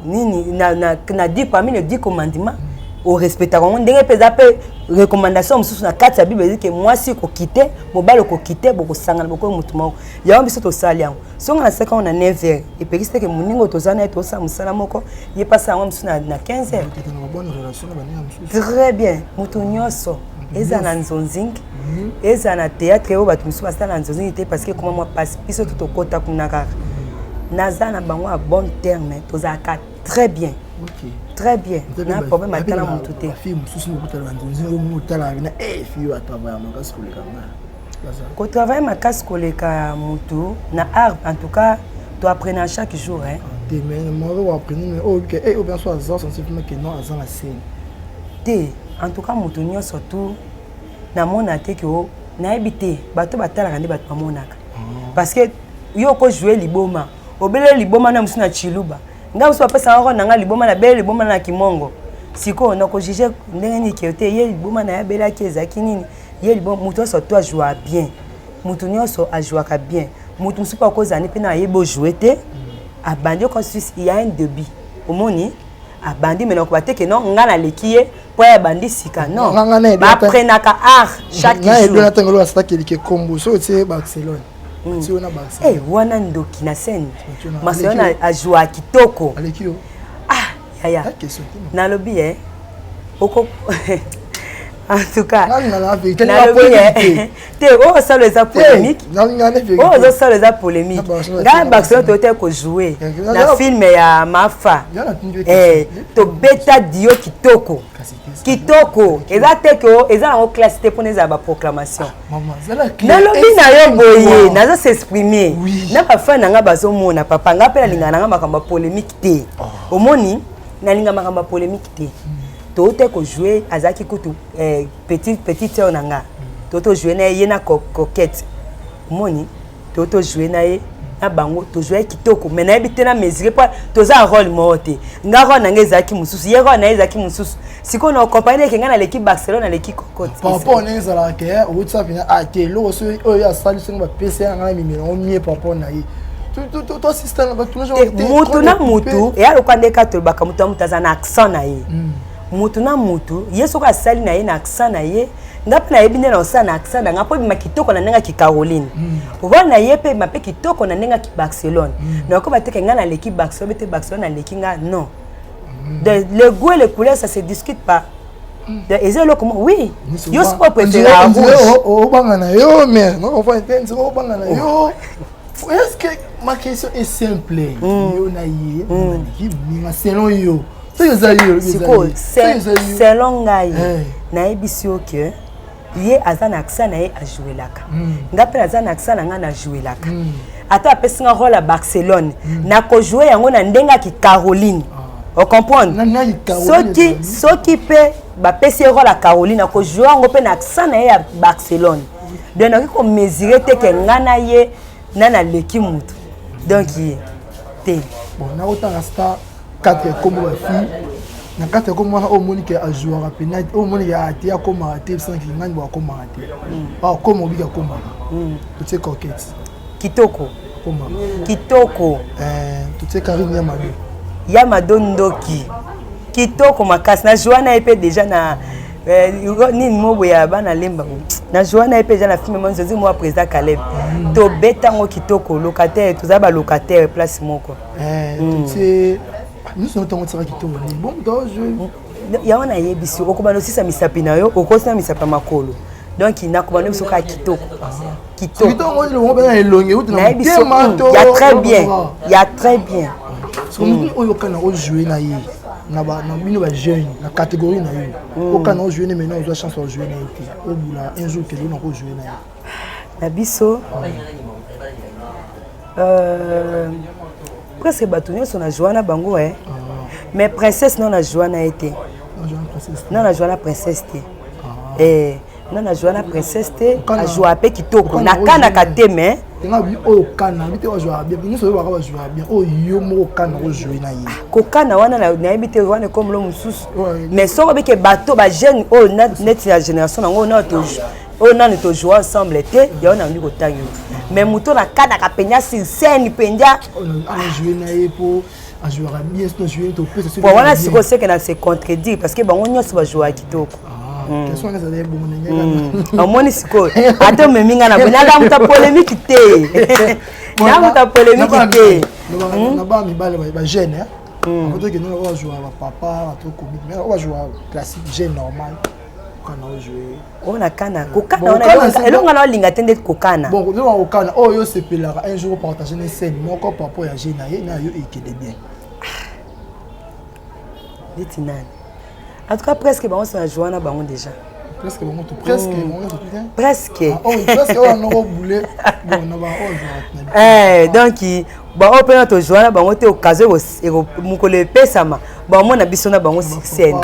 nini na 10, parmi les 10 commandements, orespectaka yango. Ndenge mpe eza mpe recommandation mosusu na kati ya Bible ezike mwasi kokite, mobali okokite, bokosangana, bokoyi motu moko. Yango biso tosali yango. Songa nasalaki yango na 9 heures, epekisi teke moninga oyo toza na ye, tosala mosala moko, ye mpasa yango mosusu na 15 heures. Très bien. Moto nyonso eza na nzonzingi, eza na théâtre oyo bato mosusu basala na nzonzingi te parce que ekoma mwa pasi. Biso to tokɔta kuna kaka, naza na bango ya bon terme, tozalaka très bien, très bien, na problème ata na motu te. Fille mosusu mokutala na nzonzingi, otalaka na fille oyo atravailla makasi koleka nga. Kotravaille makasi koleka motu na art, en tout cas toapprena chaque jour, hein. Te, mais moko koapprene, mais oyo ke oyo bien so aza sensiblement ke non, aza na scène. Te, en tout cas moto nyonso tu namona te ke nayebi te. Bato batalaka nde bato bamonaka, parce que yo okojoue liboma, obeleli liboma na mosu na chiluba, ngai mosu bapesaka ngo na ngai liboma, nabeleli liboma na kimongo. Sikoyo nakojuge ndenge nini ke te ye liboma na ye abelaki ezalaki nini? Ye liboma, moto nyonso to ajouaka bien, moto nyonso ajouaka bien. Moto mosusu mpe akozala mpe na ayebi ojoue te, abandi oko suisse, il y a un début, omoni abandi, mais nakoba te ke non, ngai naleki ye mpo ye abandi sika. Non, baprenaka art chaque jour. Ntango asalaki elike kombo soki otie Barcelone. Eh, wana ndoki na scène, Barcelone ajoua kitoko. Aleki yo? Ah yaya, nalobi e oko, en tout cas nalobi te, oyo osala eza polémique, oyo ozosala eza polémique. Ngai Barcelone toyota kojoue na film ya Mafa, tobeta dio kitoko kitoko. Eza te ke eza nango classe te mpona ezala baproclamation. Nalobi na yo boye, nazo s'exprimer na bafan na nga bazomona. Papa, nga mpe nalingaka na nga makambo ya polémique te. Omoni, nalinga makambo ya polémique te. Tote kojoue, azalaki kutu petit sœur na nga. To tojouer na ye, ye na Coquette. Omoni, to tojouer na ye na bango, tozwaki kitoko, mais nayebi te na mesure mpo toza na rôle moko te. Nga rôle na ngai ezalaki mosusu, ye rôle na ye ezalaki mosusu. Sikoyo na okompagne eke ngai naleki Barcelone, naleki Cocotte. Par rapport ndenge ezalaka ke outi mpena a te, eloko soki oyo asali, soki bapesi ya ngai na mimela yango mie par rapport na ye. Mutu na mutu eya lokwa nde ka tolobaka, mutu na mutu aza na accent na ye. Mutu na mutu, ye soki asali na ye na accent na ye, nga mpe nayebi nde na osala na accent na nga mpo ebima kitoko na ndenge ya Kicaroline. Rôle na ye mpe ebima mpe kitoko na ndenge ya Kibarcelone. Nakoba teke nga naleki Barcelone te, Barcelone aleki nga, non. Donc le goût et les couleurs, ça se discute pas. Donc eza eloko mo, oui, yo soki opréféré rouge. Obanga na yo, mais te, nzela obanga na yo. Est-ce que ma question est simple? Yo na ye naleki moninga selon yo, soki eza yo? Sikoyo selon ngai, nayebisi yo ke ye aza na accent na ye ajouelaka, nga mpe naza na accent na ngai najouelaka. Ata apesi nga rôle ya Barcelone, nakojoue yango na ndenge ya Kicaroline, ocomprendre? Soki mpe bapesi ye rôle ya Caroline, akojoue yango mpe na accent na ye ya Barcelone. Donc nakoki komesure te ke nga na ye na naleki mutu, donc ye te. Bon, nakotanga star 4 ya kombo bafille na kati ya kombo wana oyo omoni ke azwaka pena, oyo omoni ke ate akomaka te, bisanaki ngani bo akomaka te, akoma obiki akomaka. Totie Coquette. Kitoko. Akomaka. Kitoko. Totie Karine Yamado. Yamado ndoki, kitoko makasi. Na joa na ye mpe déjà na nini mo boye ya bana lemba, na joa na ye mpe eza na film mo nzozi mwa président Caleb. Tobetango kitoko, locataire, toza balocataire place moko. Totie nyonso ntango tiaka kitoko nini, bon, moto ajoue. Yango nayebisi, okobanda osisa misapi na yo, okosina misapi ya makolo. Donc nakobanda biso kaka kitoko. Kitoko na elongi. Nayebi so ya très bien, ya très bien. Motu oyo okana ojoue na ye na bino bajeune na catégorie na yo, okana ojoue ne, maintenant ozwa chance ojoue na ye te, obula un jour kende onako ojoue na ye. Na biso presque bato nyonso na joa na bango, e mais Princesse no na joa na ye te, no na joa na Princesse te, no na joa na Princesse te. Ajoa mpe kitoko, nakanaka te, mais Oyo kana bi te, bazwaka bien nyonso oyo baka bazwaka bien, oyo yo moko kana ojoue na ye. Kokana wana nayebi te, wana ekomolo mosusu. Mais soki obike bato bajeune oyo neti ya génération nango oyo nanu tojoue ensemble te, yango nandi kotanga yo. Mais moto nakanaka mpenza sur scène mpenza Ajoue na ye mpo ajouaka bien, sinon topesa. Po wana sikoyo seke na se contredire, parce que bango nyonso bajouaka kitoko. Omoni sikoyo, ata omemi nga na boye, naza moto ya polémique te, na moto ya polémique te. Na bana mibale bajeune otokende oyo bajouaka bapapa, bato comique, mais oyo bajouaka classique, jeune normal, kana ojoue. Oyo na kana, kokana wana elonga na olinga te nde kokana. Bon, kokana oyo osepelaka un jour partage na scène moko par rapport ya jeune na ye na yo, ekende bien. Neti nani? En tout cas presque bango so na joa na bango déjà. Presque bango to, presque bango nyonso te. Presque. Oh, presque oyo noko boule, bon, na ba oyo. Eh, donc baoyo mpe na tozwa na bango te, occasion mokolo epesama, bamona biso na bango sur scène.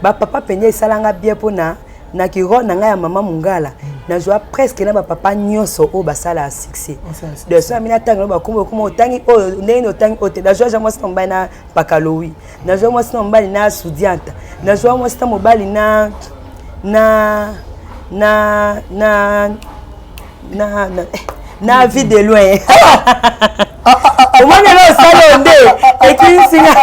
Bapapa mpenza esalanga bien mpona na kirole na ngai ya mama Mongala. Nazwa presque na bapapa nyonso oyo basala ya succès. Donc so amina ntango na bakombo okoma otangi oyo ndenge nini, otangi oyo te. Nazwa ja mwasi na mobali na Pakalowi, nazwa mwasi na mobali na Sudianta, nazwa mwasi na mobali na Vie de Loin. Omoni elo osali oyo nde ekinisinga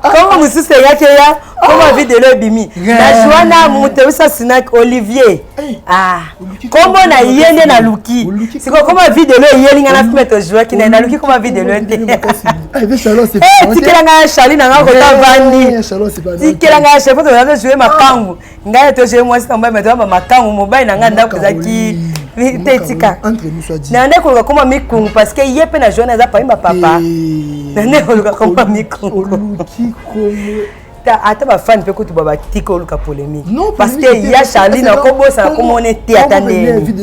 kombo mosusu eyaki, eya kombo Vie de Loin ebimi. Nazwa na moto ewisa Sinak Olivier, ah, kombo na ye nde naluki sikoyo. Kombo Vie de Loin eyeli nga na film tozwaki na ye, naluki kombo Vie de Loin te. Tikela ngai Charli na nga kota vandi, tikela ngai Charli po toza tojoue makangu. Ngai tojoue mwasi na mobali, me toyamba makangu mobali na ngai ndako ezalaki te. Tika na nde koluka koma mikungu, parce que ye mpe na joine aza parmi bapapa na nde koluka koma mikungu. Ata bafani mpe kutu babatika oluka polémique, parce que ya Charli nakobosana komona te ata ndeni.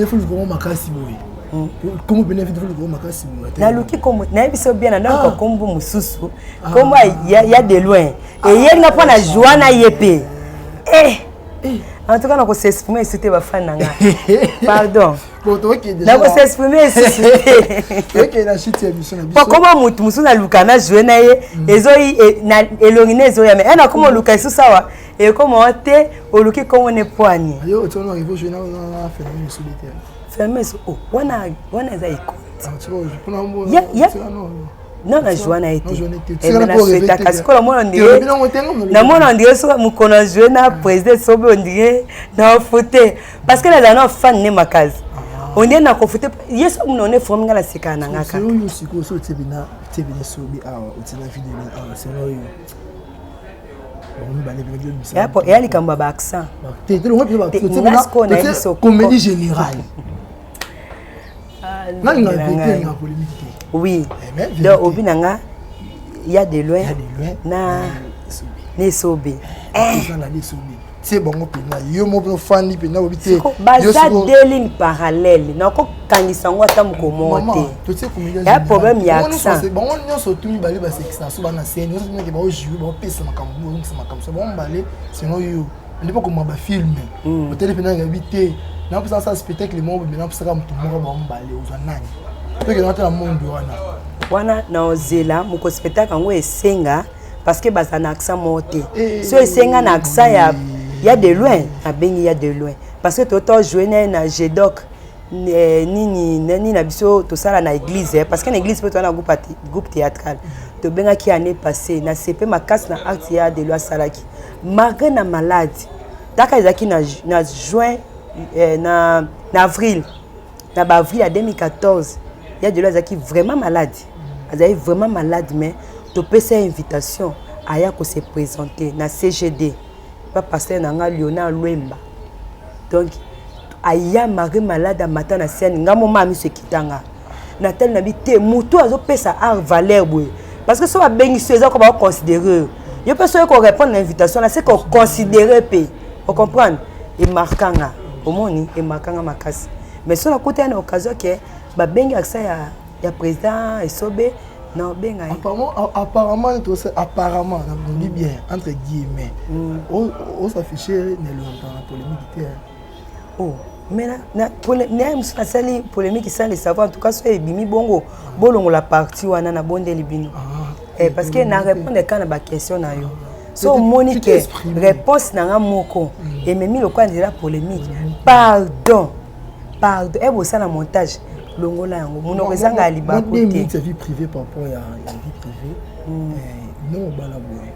Naluki kombo, nayebi so bien, naluka kombo mosusu, kombo ya de loin eyeli nga mpo na joa na ye mpe. En tout cas, nako s'exprimer esi te, bafan na nga, pardon, nako s'exprimer esi te. Na chute ya émission na biso. Po koma motu mosusu naluka na joue na ye, ezoyi elongi na ezoya, mais e nakoma oluka lisusu awa, ekoma te, oluki kombo ne pwani. Yo otiona arrive jouer na phénomène esobi te. Phénomène, oh, wana wana eza icône. Non, na joue na ye te, nasouhaitaka sikoyo namona ondire, namona ondire soki mokolo na joue na président Sobe, ondire na ofute, parce que nazala na fan ne makasi, ondire nakofute ye. So mona one forme, nga nasekaka na nga kaka. Oyo sikoyo so otie bina, otie bina Sobe awa, otie na video awa, selon oyo eya likambo ya baaccent. Comédie générale, nani na polémique te. Oui, donc obi na nga ya de loin na Esobe. Tie bango mpena yo moko ofandi mpena obi te. Baza deux lignes parallèle, nakokangisa yango ata moko moko te. Ya problème ya accent. Bango nyonso tu mibale basekisa so bana scène nyonso tunaki, baojoue, baopesa makambo, ozongisa makambo so bango mibale. Sinon yo nde mpo koma bafilm, otali mpena yabi te, napesa asala spectacle moko boye, napesaka motu moko, bango mibale, ozwa nani? Tokende ata na monde wana. Wana na ozela moko spectacle yango esenga, parce que baza na accent moko te. So esenga na accent ya de loin, abengi ya de loin, parce que tota joue na ye na Gedoc nini nini na biso tosala na église, parce que na église mpe toza na groupe théâtral. Tobengaki année passée na sepe makasi na acte ya de loin asalaki malgré na malade. Taka ezalaki na juin, na avril, na baavril ya 2014. Ya de loin azalaki vraiment malade, azalaki vraiment malade, mais topesa ye invitation aya kose présenter na CGD pa pasteur na nga Léonard Lwemba. Donc aya malgré malade, amata na scène, nga moma miso ekitanga, natali na bi te, motu azopesa art valeur boye, parce que so babengi so eza ko baconsidere yo mpe, so oye korépondre na invitation na se koconsidere mpe, ocomprendre, emarkanga, omoni, emarkanga makasi. Mais so nakutani na occasion ke babengi accent ya président Esobe, na obenga ye. Apparemment, apparemment, on dit bien entre guillemets, osaffiche na elonga na polémique te. Oh, mais na mosusu nasali polémique sans le savoir. En tout cas, so ebimi bongo, bolongola parti wana, nabondeli bino, parce que na répondre kaka na baquestion na yo. So omoni ke réponse na nga moko ememi lokola nzela polémique, pardon, pardon, e bosala montage, longola yango, monoko ezanga ya libaku te. Vie privée, par rapport ya vie privée, non, obala boye,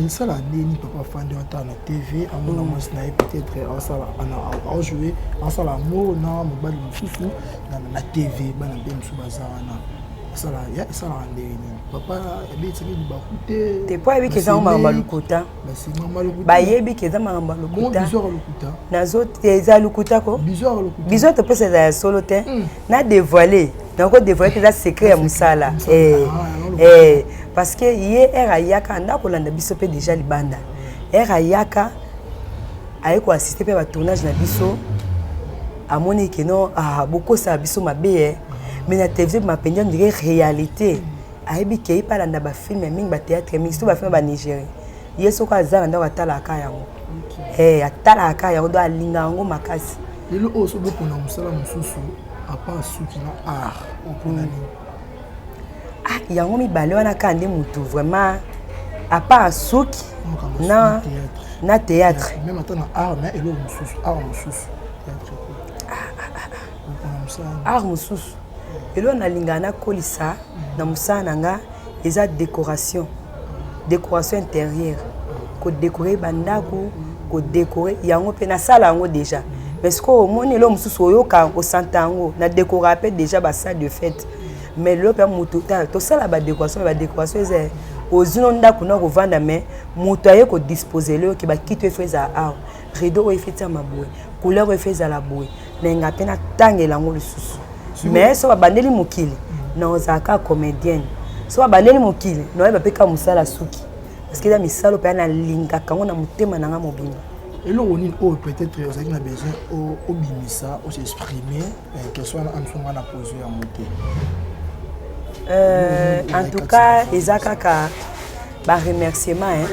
esala ndeni papa afandi ata na TV, amona mwasi na ye peut-être aojoue, asala amour na mobali mosusu na TV, bana mpe mosusu baza wana, esalaka ndenge nini? Papa abetisaki libaku te? Te, po ayebi ke eza makambo ya lokuta, bayebi ke eza makambo ya lokuta. Nazo te, eza lokuta ko biso topesa eza ya solo te. Na dévoile, nako dévoile te, eza secret ya mosala, parce que ye ere ayaka nda kolanda biso mpe déjà libanda, ere ayaka aye koassiste mpe batournage na biso, amoni ke non, ah, bokosala biso mabe, mais na télévision mapendia, on dirait réalité. Ayebi ke ye mpe alanda bafilm mingi, bathéâtre mingi, surtout bafilm ya banigérien. Ye soki aza na ndako, atalaka yango, atalaka yango, donc alinga yango makasi. Lelo oyo so bopona mosala mosusu à part suki na art, opona nini? Ah, yango mibale wana kaka nde motu vraiment, à part suki na théâtre. Même ata na art, mais eloko mosusu, art mosusu, théâtre, opona mosala? Art mosusu, eloko nalingaka nakolisa na mosala na nga eza décoration, décoration intérieure, kodécore bandako, kodécore yango mpe nasala yango déjà. Mais sikoyo omoni eloko mosusu, oyoka, osanta yango, na décora mpe déjà basalle de fête. Mais lelo mpe motu tosala badécoration, badécoration eza ozwi no ndako na kovanda, mais moto aye kodispose oyo ke bakiti oyo efo ezala awa, rideau oyo efo etiama boye, couleur oyo efo ezala boye, nayenga mpe natangela yango lisusu. Mais so babandeli mokili, na ozala kaka comédienne. So babandeli mokili, naoyeba mpe kaka mosala suki, parce que eza misala mpe nalingaka yango na motema na nga mobimba. Eloko nini oyo peut-être ozalaki na besoin obimisa, osexprime? Question wana amso nga na pose yango te. En tout cas, eza kaka baremerciement.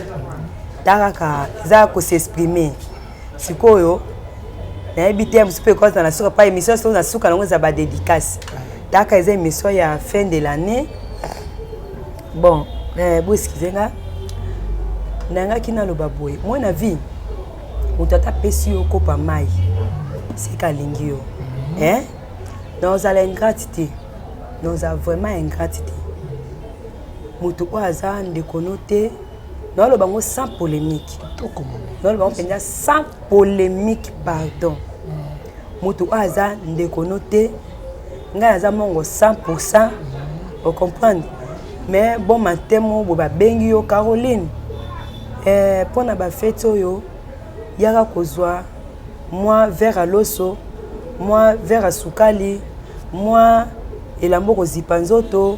Ta kaka eza ko s'exprimer. Sikoyo nayebi te mosusu mpe ekozala na suka pa émission soki na suka nango eza ba dédicace. Taka eza émission ya fin de l'année. Bon, eh, bo excuse nga. Nangaki naloba boye. Moi na vie moto ata apesi yo kopa mai seka alingi yo. Hein? Naozala ingrate te. Naozala vraiment ingrate te. Moto oyo aza ndeko no te naoloba yango sans polémique, naoloba yango mpenza sans polémique, pardon. Moto oyo aza ndeko no te, ngai naza mongo 100%, ocomprendre? Mais bon matin mo boye babengi yo: "Caroline, mpo na bafeti oyo, yaka kozwa mwa verre ya loso, mwa verre ya sukali, mwa elamba kozipa nzoto,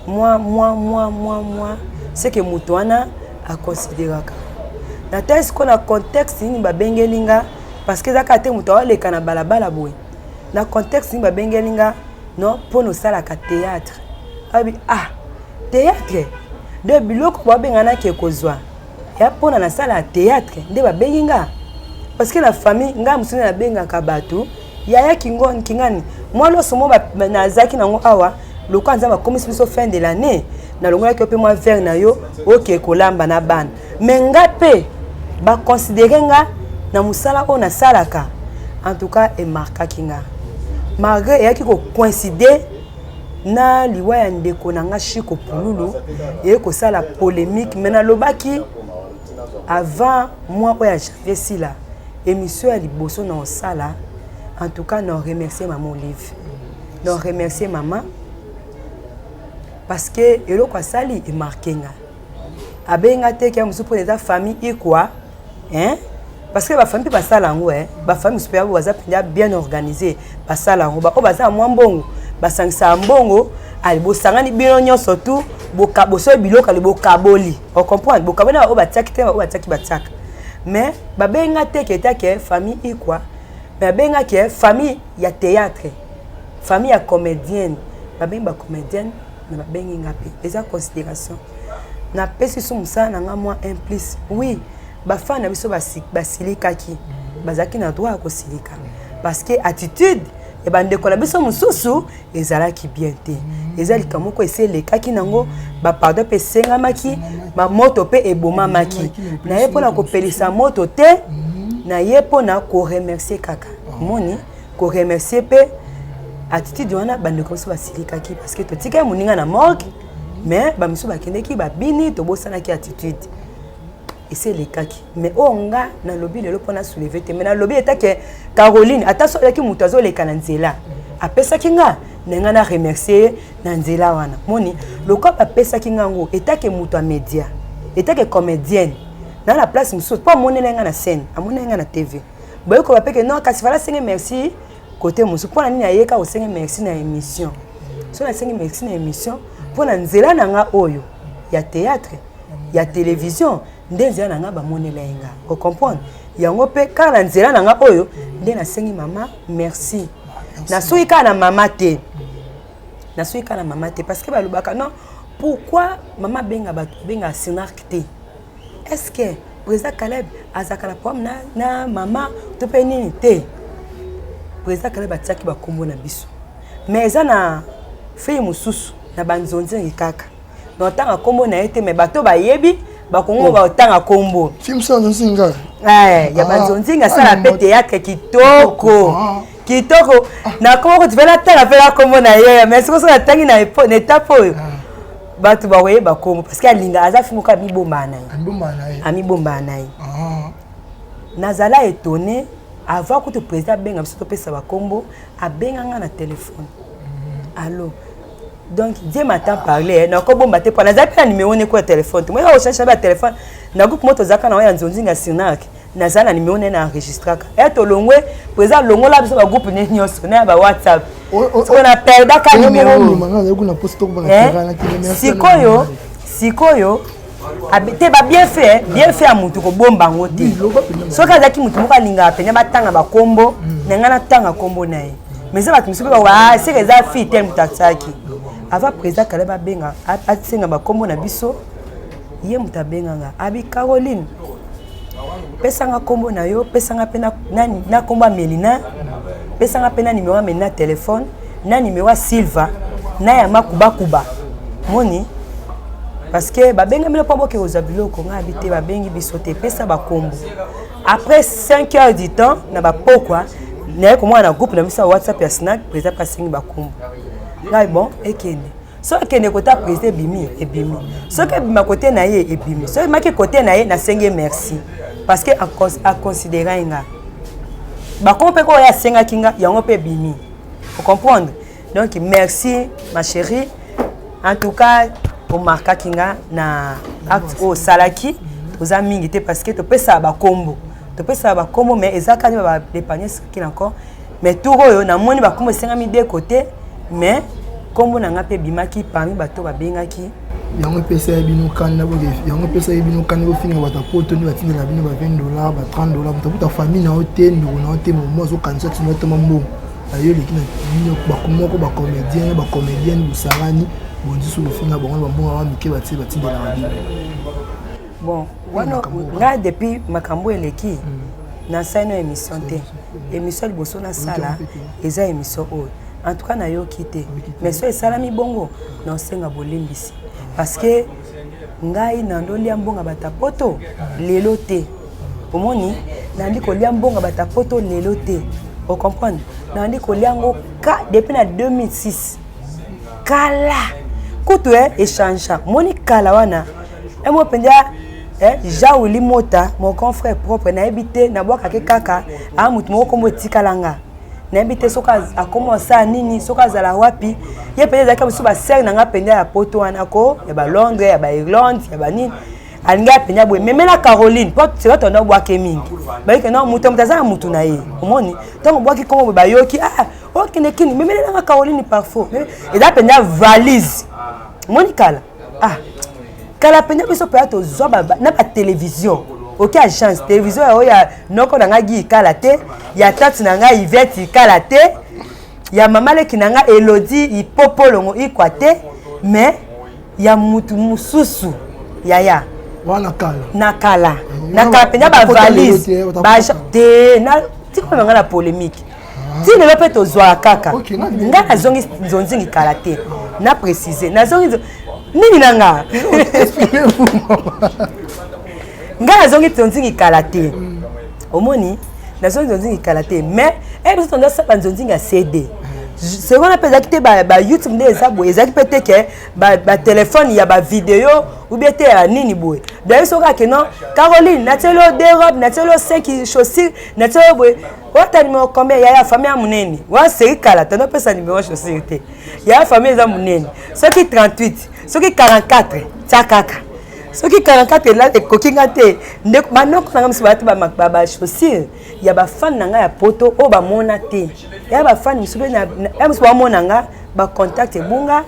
mwa mwa mwa mwa mwa." Seke moto wana aconsidéraka na tali sikoyo na contexte nini babengeli nga, parce que eza kaka te moto aoleka na balabala boye. Na contexte nini babengeli nga? Non, mpo na osalaka théâtre. Abi ah, théâtre de biloko babenganaki ekozwa ya mpona nasala ya théâtre nde babengi nga, parce que na famille ngai mosusu nde nabengaka bato yaya kingani mwa loso mo nazalaki nango awa. Lokola Nzambe akomisi biso fin de l'année, nalongolaki yo mpe mwa verre na yo, oke kolamba na bana. Mais nga mpe baconsidérer nga na mosala oyo nasalaka. En tout cas, emarquaki nga, malgré eyaki kocoïncider na liwa ya ndeko na nga Chiko Pululu, eye kosala polémique. Mais nalobaki avant mois oyo ya janvier sila, émission ya liboso na osala, en tout cas na remercier mama Olive, na remercier mama, parce que eloko asali emarquer nga. Abenga te ke mosusu mpona eza famille ikwa, hein? Parce que bafamille mpe basala yango, bafamille mosusu mpe baza mpenza bien organisé, basala yango. Baoyo baza na mwa mbongo, basangisaka mbongo, ale bosangani bino nyonso tu, bosoyi biloko, ale bokaboli, ocomprendre? Bokaboli na baoyo batiaki te, baoyo batiaki batiaka. Mais babenga te ke etake famille ikwa, mais babengaki famille ya théâtre, famille ya comédienne. Babengi bacomédienne, mais babengi nga mpe, eza considération. Napesi so mosala na nga mwa un plus. Oui, bafans na biso basilikaki, bazalaki na droit ya kosilika, parce que attitude ya bandeko na biso mosusu ezalaki bien te. Eza likambo moko esi elekaki nango, bapardon mpe esengamaki, bamoto mpe ebomamaki. Na ye mpona kopelisa moto te, na ye mpona koremercier kaka. Moni koremercier mpe attitude wana, bandeko biso basilikaki parce que totikaki moninga na morgue, mais bamisu bakendeki babini, tobosanaki attitude esi elekaki. Mais oyo nga nalobi lelo mpona soulever te, mais nalobi etake Caroline, ata so oyaki moto azoleka na nzela apesaki nga na nga na remercier ye na nzela wana. Moni lokola bapesaki nga yango etake moto ya média, etake comédienne na place mosusu, mpo amoneli nga na scène, amoneli nga na TV, boyekoba peke non, kasi fala asenge merci côté mosusu. Mpo na nini ayeka kosenge merci na émission? So nasengi merci na émission mpo na nzela na nga oyo ya théâtre, ya télévision, nde nzela na nga bamonela ye nga, ocomprendre? Yango mpe kaka na nzela na nga oyo nde nasengi mama merci. Nasoki kaka na mama te, nasoki kaka na mama te, parce que balobaka: "Non, pourquoi mama abenga bato, abenga Sinark te? Est ce que président Caleb azalaka na problème na mama to mpe nini?" Te, président Caleb atiaki bakombo na biso, mais eza na fille mosusu na banzonzingi kaka na otanga nkombo na ye te, mais bato bayebi bakongo baotanga nkombo. Film so nzinga. Ya banzonzingi, asala mpe théâtre kitoko kitoko. Na kombo kuti mpe natanga mpe na nkombo na ye, mais sikoyo so natangi na étape oyo, bato bakoyeba nkombo, parce que alinga aza fi moko amibombaa na ye. Amibombaa na ye. Nazala étonné avant kutu président abenga biso topesa bakombo, abenga nga na telefone: "Allo." Donc Dieu m'entend parler, nakobomba te mpo nazali mpe na numéro neko ya telefone te. Moyeka kochange ba telefone na groupe mo tozalaka na oyo ya nzonzinga Sinac, nazala na numéro nene enregistraka e tolongwe, président alongola biso bagroupe ne nyonso na ya ba WhatsApp, sikoyo na perdaka numéro. Sikoyo te, babienfait, bienfait ya motu kobomba yango te. Soki azalaki motu moko alingaka mpenza batanga bakombo na ngai, natanga nkombo na ye, mais eza bato mosusu mpe bakoba seke eza fille tel moto atiaki. Avant président Caleb abenga, asenga bakombo na biso, ye moto abenganga, abi: "Caroline." Pesanga nkombo na yo, pesanga mpe na nkombo ya Melina, pesanga mpe na nimero ya Melina telefone, na nimero ya Silva, na ya Makubakuba. Moni parce que babengi bino mpo boke kozwa biloko, ngai abi te, babengi biso te, pesa bakombo. Après 5 heures du temps na bapokwa, naye komona na groupe na biso ya WhatsApp ya snack, président mpe asengi bakombo. Ngai bon, ekende. Soki ekende kota président, ebimi, ebimi. Soki ebima kote na ye, ebimi. Soki ebimaki kote na ye, nasengi merci parce que aconsidéra nga. Bakombo mpe oyo asengaki nga, yango mpe ebimi, ocomprendre? Donc merci ma chérie, en tout cas omarkaki nga na acte oyo osalaki. Toza mingi te parce que topesaka bakombo, topesaka bakombo, mais eza kani bapanier circule encore. Mais tour oyo namoni bakombo esengami de côté, mais nkombo na nga mpe ebimaki parmi bato babengaki. Yango epesa ye bino kanda, yango epesa ye bino kanda, bofinga bato ya poto nde batindela bino ba 20 $, ba 30 $. Moto akuta famille na yo te, ndeko na yo te, momo azokanisa tina otoma mbongo na yo eleki na bino moko. Bacomédien, bacomédienne, bosangani bondiso, bofinga bango na bambongo wana mike batie batindelaka bino. Bon, wana ngai depuis makambo eleki, nasali no émission te. Émission ya liboso nasala eza émission oyo. En tout cas nayoki te, mais so esalami bongo, naosenga bolimbisi parce que ngai nandolia mbongo bato ya poto lelo te. Omoni, nandi kolia mbongo bato ya poto lelo te, ocomprendre? Nandi kolia yango ka depuis na 2006. Kala kutu échange moni kala wana emo mpenza. Jean Willy Mota, mon grand frère propre, nayebi te, nabwakaki kaka aa motu moko kombo etikala nga, nayebi te soki akoma osala nini, soki azala wapi. Ye mpenza ezalaki mosusu basere na nga mpenza ya poto wana ko ya baLondres, ya baIrlande, ya banini. Alingi mpenza boye memela Caroline mpo seka tondo obwake mingi. Bayike no moto, moto aza na motu na ye. Omoni ntango obwaki kombo boye, bayoki: "Ah, okende kini, memelelanga Caroline." Parfois eza mpenza valise. Omoni kala, ah, kala mpenza biso mpenza tozwa na batélévision. Oke agence télévision oyo ya noko na ngai Gi kala te, ya tante na ngai Ivete kala te, ya mama leki na ngai Elodi Ipopolongo ikwa te, mais ya mutu mosusu yaya. Wana kala. Na kala, na kala mpenza bavalise te. Tikoma ngai na polémique ti lelo mpe tozwaka kaka. Ngai nazongi nzonzingi kala te, na précise nazongi nini na nga. Ngai nazongi nzonzingi kala te. Omoni, nazongi nzonzingi kala te, mais e biso tozosala nzonzingi ya CD seconde mpe ezalaki te baYouTube nde eza boye. Ezalaki mpe te ke batelefone ya bavideo ou bien te ya nini boye. Daye soki ake non, Caroline, natieli yo deux robe, natieli yo cinq chaussure, natieli yo boye, ota numéro combien? Yaya, famille ya monene wana seri kala, tando opesa numéro chaussure te. Yaya, famille eza monene, soki 38, soki 44, tia kaka. Soki 44 ekoki nga te, ndeko banoko na nga mosusu balati bachaussure ya bafane na ngai ya poto oyo bamona te. Ya bafane mosusu mpe ya mosusu bamona nga, bacontact ebunga,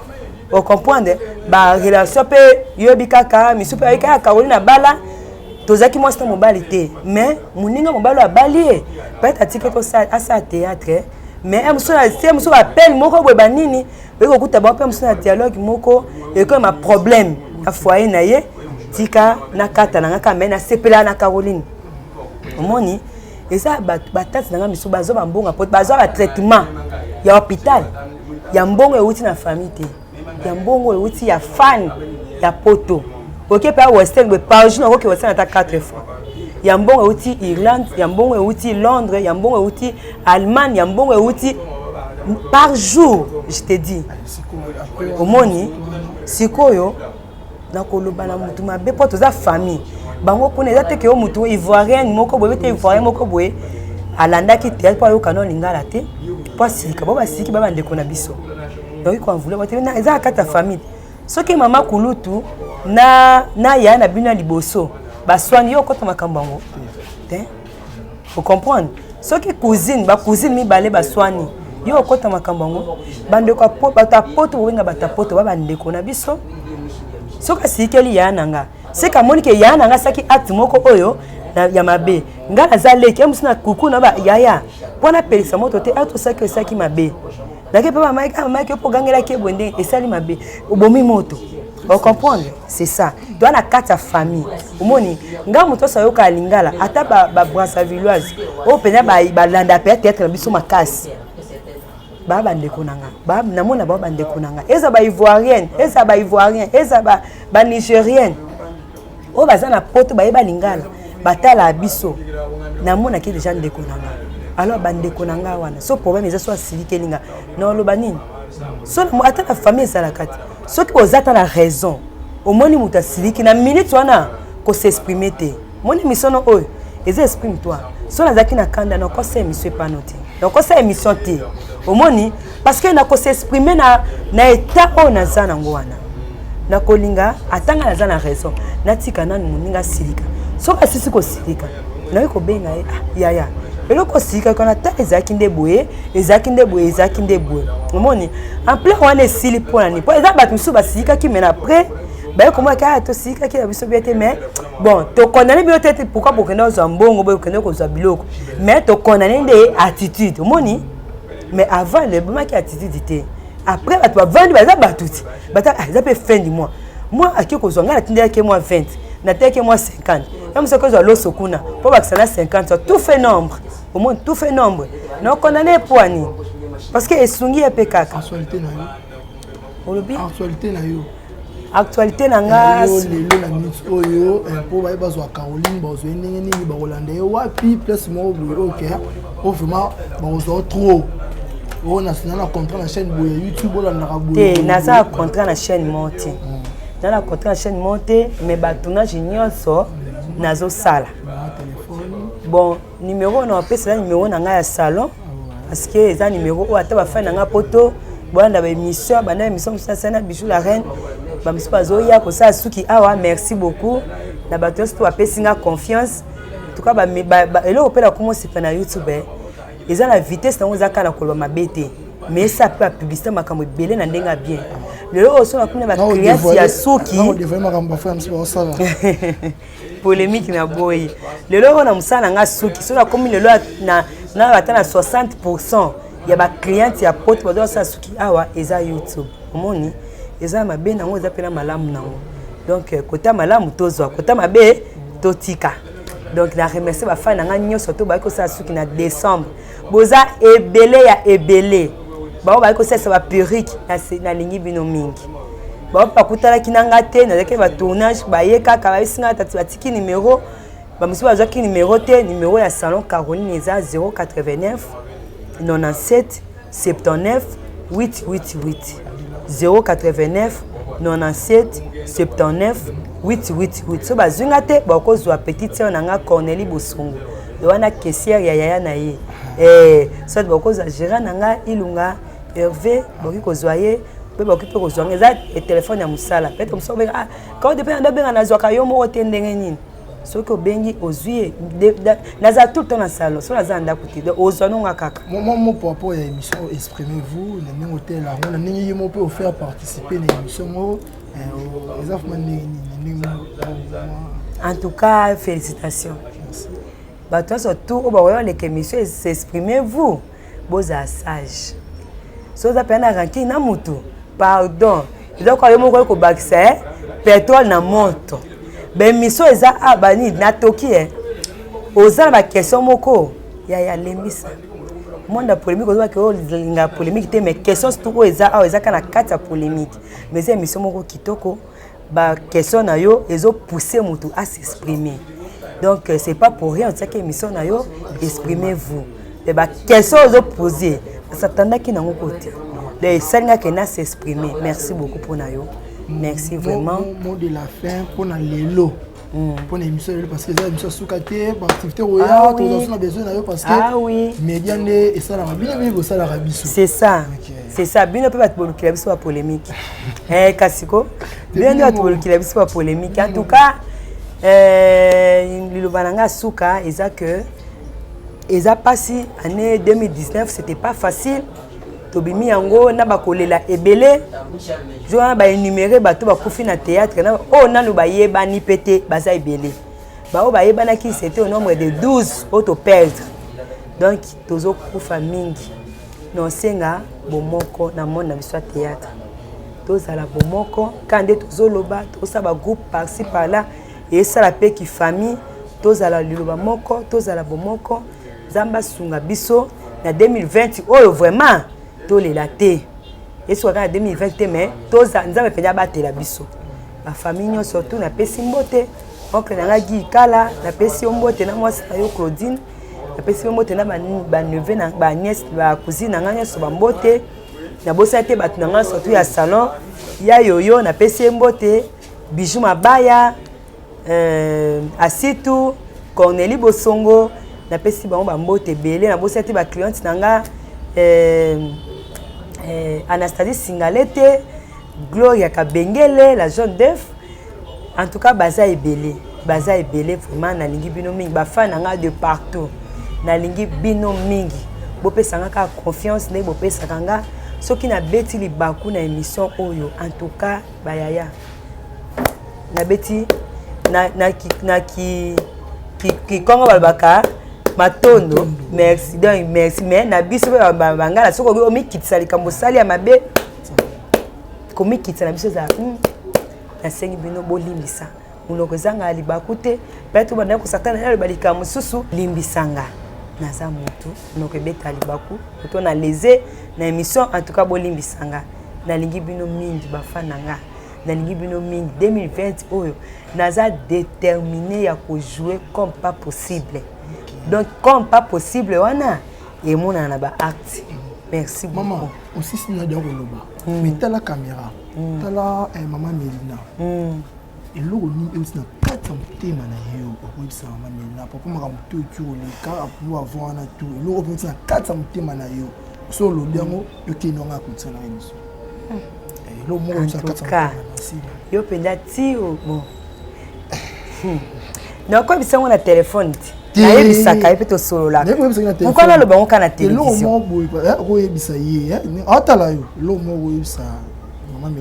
ocomprendre? Barelation mpe yoyebi kaka misu mpe ayebi kaka Caroline abala. Tozalaki mwasi na mobali te, mais moninga mobali oyo abali ye, peut-être atiki asala théâtre, mais mosusu se mosusu bapele moko boye banini oyi kokuta bango mpe mosusu na dialogue moko ekoyema problème na foyer na ye. Tika nakata na nga kaka, mais nasepelaka na Caroline. Omoni, eza batante na nga misusu bazwa bambongo po bazwa batraitement ya hôpital ya mbongo euti na famille te, ya mbongo euti ya fan ya poto. Oke mpe Western boye, par jour nakoki Western ata 4 fois. Ya mbongo euti Irlande, ya mbongo euti Londres, ya mbongo euti Allemagne, ya mbongo euti par jour, je te dis. Omoni sikoyo, nakoloba na motu mabe mpo toza famille. Bango kuna eza te ke yo motu ivoirienne moko boye te, ivoirien moko boye alandaki théâtre mpo ayoka no lingala te, mpo asilika bo basiliki ba bandeko na biso. Donc koanvule te, eza na kati ya famille. Soki mama kulutu na yaya na bino ya liboso baswani, yo okota makambo yango te, ocomprendre? Soki cousine, bacousine mibale baswani, yo okota makambo yango? Bandeko, bato ya poto, bobenga bato ya poto ba bandeko na biso. Soki asilikeli yaya na nga, seke amoni ke yaya na nga asaki acte moko oyo ya mabe. Nga naza leki ye mosu na kuku na yaya mpo napelisa moto te. Acte osaki esaki mabe, nake mpe mamaiki, mamaiki yo mpo ogangelaki ye boye, ndenge esali mabe, obomi moto. Ocomprendre, c'est ça. Toa na kati ya famille. Omoni nga, moto nyonso ayoka lingala, ata Babrazavilloise oyo mpenza balanda mpe théâtre na biso makasi, baa bandeko na nga. Namona bao bandeko na nga, eza Baivoirienne, eza Baivoirien, eza Banigérienne oyo baza na Poto, bayeba lingala, batala biso. Namonaki déjà ndeko na nga. Alors bandeko na nga wana, so problème eza, so asilikeli nga, na oloba nini? So ata na famille ezalaka te. Soki oza ata na raison, omoni moto asiliki na minute wana, kos'exprimer te. Moni émission no oyo eza exprime toi. So nazalaki na kanda, nakosa émission epano te, nakosa émission te. Omoni, parce que nakos'exprimer na état oyo naza nango wana, nakolinga atanga naza na raison, natika nanu moninga asilika. Soki asisi kosilika, naye kobenga ye: "Ah, yaya, eloko osilikaki wana, ta ezalaki nde boye, ezalaki nde boye, ezalaki nde boye." Omoni ampleur wana esili. Mpo na nini? Mpo eza bato mosusu basilikaki, mais après baye komona: "Ah, tosilikaki na biso bien te." Mais bon, tokondane bino te. Pourquoi bokende kozwa mbongo, bokende kozwa biloko? Mais tokondane nde attitude. Omoni, mais avant lebomaki attitude te. Après bato bavandi, baza bato ti bata eza mpe fin du mois. Moi ake kozwa, ngai natindelaki mwa 20, nateyaki mwa 50 ya mosu, akozwa loso kuna mpo bakisa na 50, tout fait nombre. Omoni, tout fait nombre. Nakondane po ani? Parce que esungi ye mpe kaka. Actualité na yo? Olobi? Actualité na yo? Actualité na nga? Yo lelo na minute oyo, mpo baye bazwa Caroline, bazwa ye ndenge nini? Bakolanda ye wapi? Place moko boye oke po vraiment bakozwa trop oyo national na contrat na chaîne boye YouTube olandaka boye? Te, naza na contrat na chaîne moko te. Naza na contrat na chaîne moko te, mais batournage nyonso nazosala. Bon, numéro na bapesa eza numéro na ngai ya salon, parce que eza numéro oyo ata bafani na ngai Poto bolanda baémission, banda émission mosusu nasala na Bijou la Reine, bamosusu bazoya kosala suki awa. Merci beaucoup na bato nyonso to bapesi nga confiance. En tout cas, eloko mpe nakoma osepa na YouTube eza na vitesse nango, eza kaka na koloba mabe te, mais esa mpe bapublicité, makambo ebele na ndenge ya bien. Lelo oyo so nakomi na bacliente ya suki, polémique na boyi. Lelo oyo na mosala na nga suki, so nakomi lelo na ata na 60% ya bacliente ya Poto baza kosala suki awa, eza YouTube. Omoni, eza mabe nango, eza mpena malamu nango. Donc kota malamu tozwa, kota mabe totika. Donc na remercie bafani na ngai nyonso to bayaki kosala suki na décembre. Boza ebele ya ebele. Bao bayaki kosalisa baperruque, nalingi bino mingi. Bao bakutanaki na nga te, nazalaki batournage, baye kaka, bayebisi nga tati, batiki numéro. Bamosusu bazwaki numéro te. Numéro ya salon Caroline eza 089 97 79 888, 089 97 79 888. So bazwi nga te, bakozwa petite sœur na nga Cornélie Bosongo wana, caissière ya yaya na ye. Soit bakozwa gérant na nga Ilunga Hervé, bakoki kozwa ye mpe, bakoki mpe kozwa nga. Eza telefone ya mosala. Peut-être mosu obenga: "Ah, kao depe nda obenga, nazwaka yo moko te." Ndenge nini? Soki obengi, ozwi ye. Nazala tout le temps na salon, so naza na ndako te, donc ozwa nonga kaka. Moi mo par rapport ya émission Exprimez-vous, na ndenge otela yango, na ndenge ye mo mpe ofaire participer na émission ngo, eza vraiment ndenge nini, ndenge? En tout cas, félicitations bato nyonso tout oyo bakoya oleka émission Exprimez-vous. Bozala sage. So oza mpenza na rancune na mutu, pardon, eza koka yo moko oyo kobakisa pétrole na moto. Baémission eza a banini natoki oza na baquestion moko ya lembisa monde ya polémique. Ozobaki olinga polémique te, mais question surtout oyo eza awa, eza kaka na kati ya polémique. Mais eza émission moko kitoko. Baquestion na yo ezopousse motu à s'exprimer. Donc c'est pas pour rien otiaki émission na yo Exprimez-vous. Mais baquestion ozopose, asatandaki nango kote, donc esalingaki na s'exprimer. Merci beaucoup mpona yo, merci vraiment. Mot de la fin mpona lelo, mpona émission lelo, parce que eza émission suka te, baactivité oya toza na besoin na yo, parce que média nde esalaka bino, bino bosalaka biso. C'est ça, c'est ça. Bino mpe bato bolukela biso bapolémique. Kasi ko bino nde bato bolukela biso bapolémique. En tout cas, liloba na nga suka eza que eza mpasi. Année 2019, c'était pas facile. Tobimi yango na bakolela ebele. Jour wana baénuméré bato bakufi na théâtre na oyo nanu bayebani mpe te, baza ebele. Baoyo bayebanaki, c'était au nombre de 12 oyo toperdre. Donc tozokufa mingi. Nosenga bomoko na monde na biso ya théâtre. Tozala bomoko kaka nde tozoloba, tozosala bagroupe par-ci par-là, esala mpe kifamille. Tozala liloba moko, tozala bomoko. Nzambe asunga biso na 2020 oyo, vraiment tolela te, esuka kaka na 2020 te, mais toza Nzambe mpenza abatela biso, bafamille nyonso tu. Napesi mbote oncle na ngai Gi Kala, napesi yo mbote na mwasi na yo Claudine, napesi yo mbote na baneveu na banièce, bacousine na ngai nyonso, bambote. Nabosani te bato na ngai surtout ya salon ya yoyo, napesi ye mbote, Bijou Mabaya, Asitu Cornélie Bosongo, napesi bango bambote ebele. Nabosani te bacliente na nga, Anastasie Singalete, Gloria Kabengele, la jeune def. En tout cas baza ebele, baza ebele vraiment. Nalingi bino mingi, bafan na nga de partout, nalingi bino mingi. Bopesa nga kaka confiance ndenge bopesaka nga. Soki nabeti libaku na émission oyo, en tout cas bayaya, nabeti na kikongo balobaka matondo, merci. Donc merci, mais na biso mpe bangala, soki omikitisa likambo osali ya mabe, komikitisa na biso ezala. Nasengi bino bolimbisa, monoko ezanga libaku te. Mpe to bandaki kosatana, naloba likambo mosusu, limbisanga, naza motu, monoko ebeta libaku to na lese na émission. En tout cas bolimbisanga, nalingi bino mingi, bafan na nga, nalingi bino mingi. 2020 oyo naza déterminé ya kojouer comme pas possible. Donc comme pas possible wana emonana na baacte. Merci beaucoup. Mama, osisi na dia koloba, mais tala caméra, tala mama Melina. Eloko nini euti na kati ya motema na yo okoyebisa mama Melina? Papa, makambo to eki koleka apo avant wana to eloko mpe euti na kati ya motema na yo, so olobi yango, yokende wanga akotia na ye biso eloko moko euti na kati ya motema. Yo mpenza ti bon, nakoyebisa yango na telefone te, nayebisaka ye mpe tosololaka. Pourquoi naloba yango kaka na télévision? Eloko moko boye okoyebisa ye, atala yo, eloko moko okoyebisa.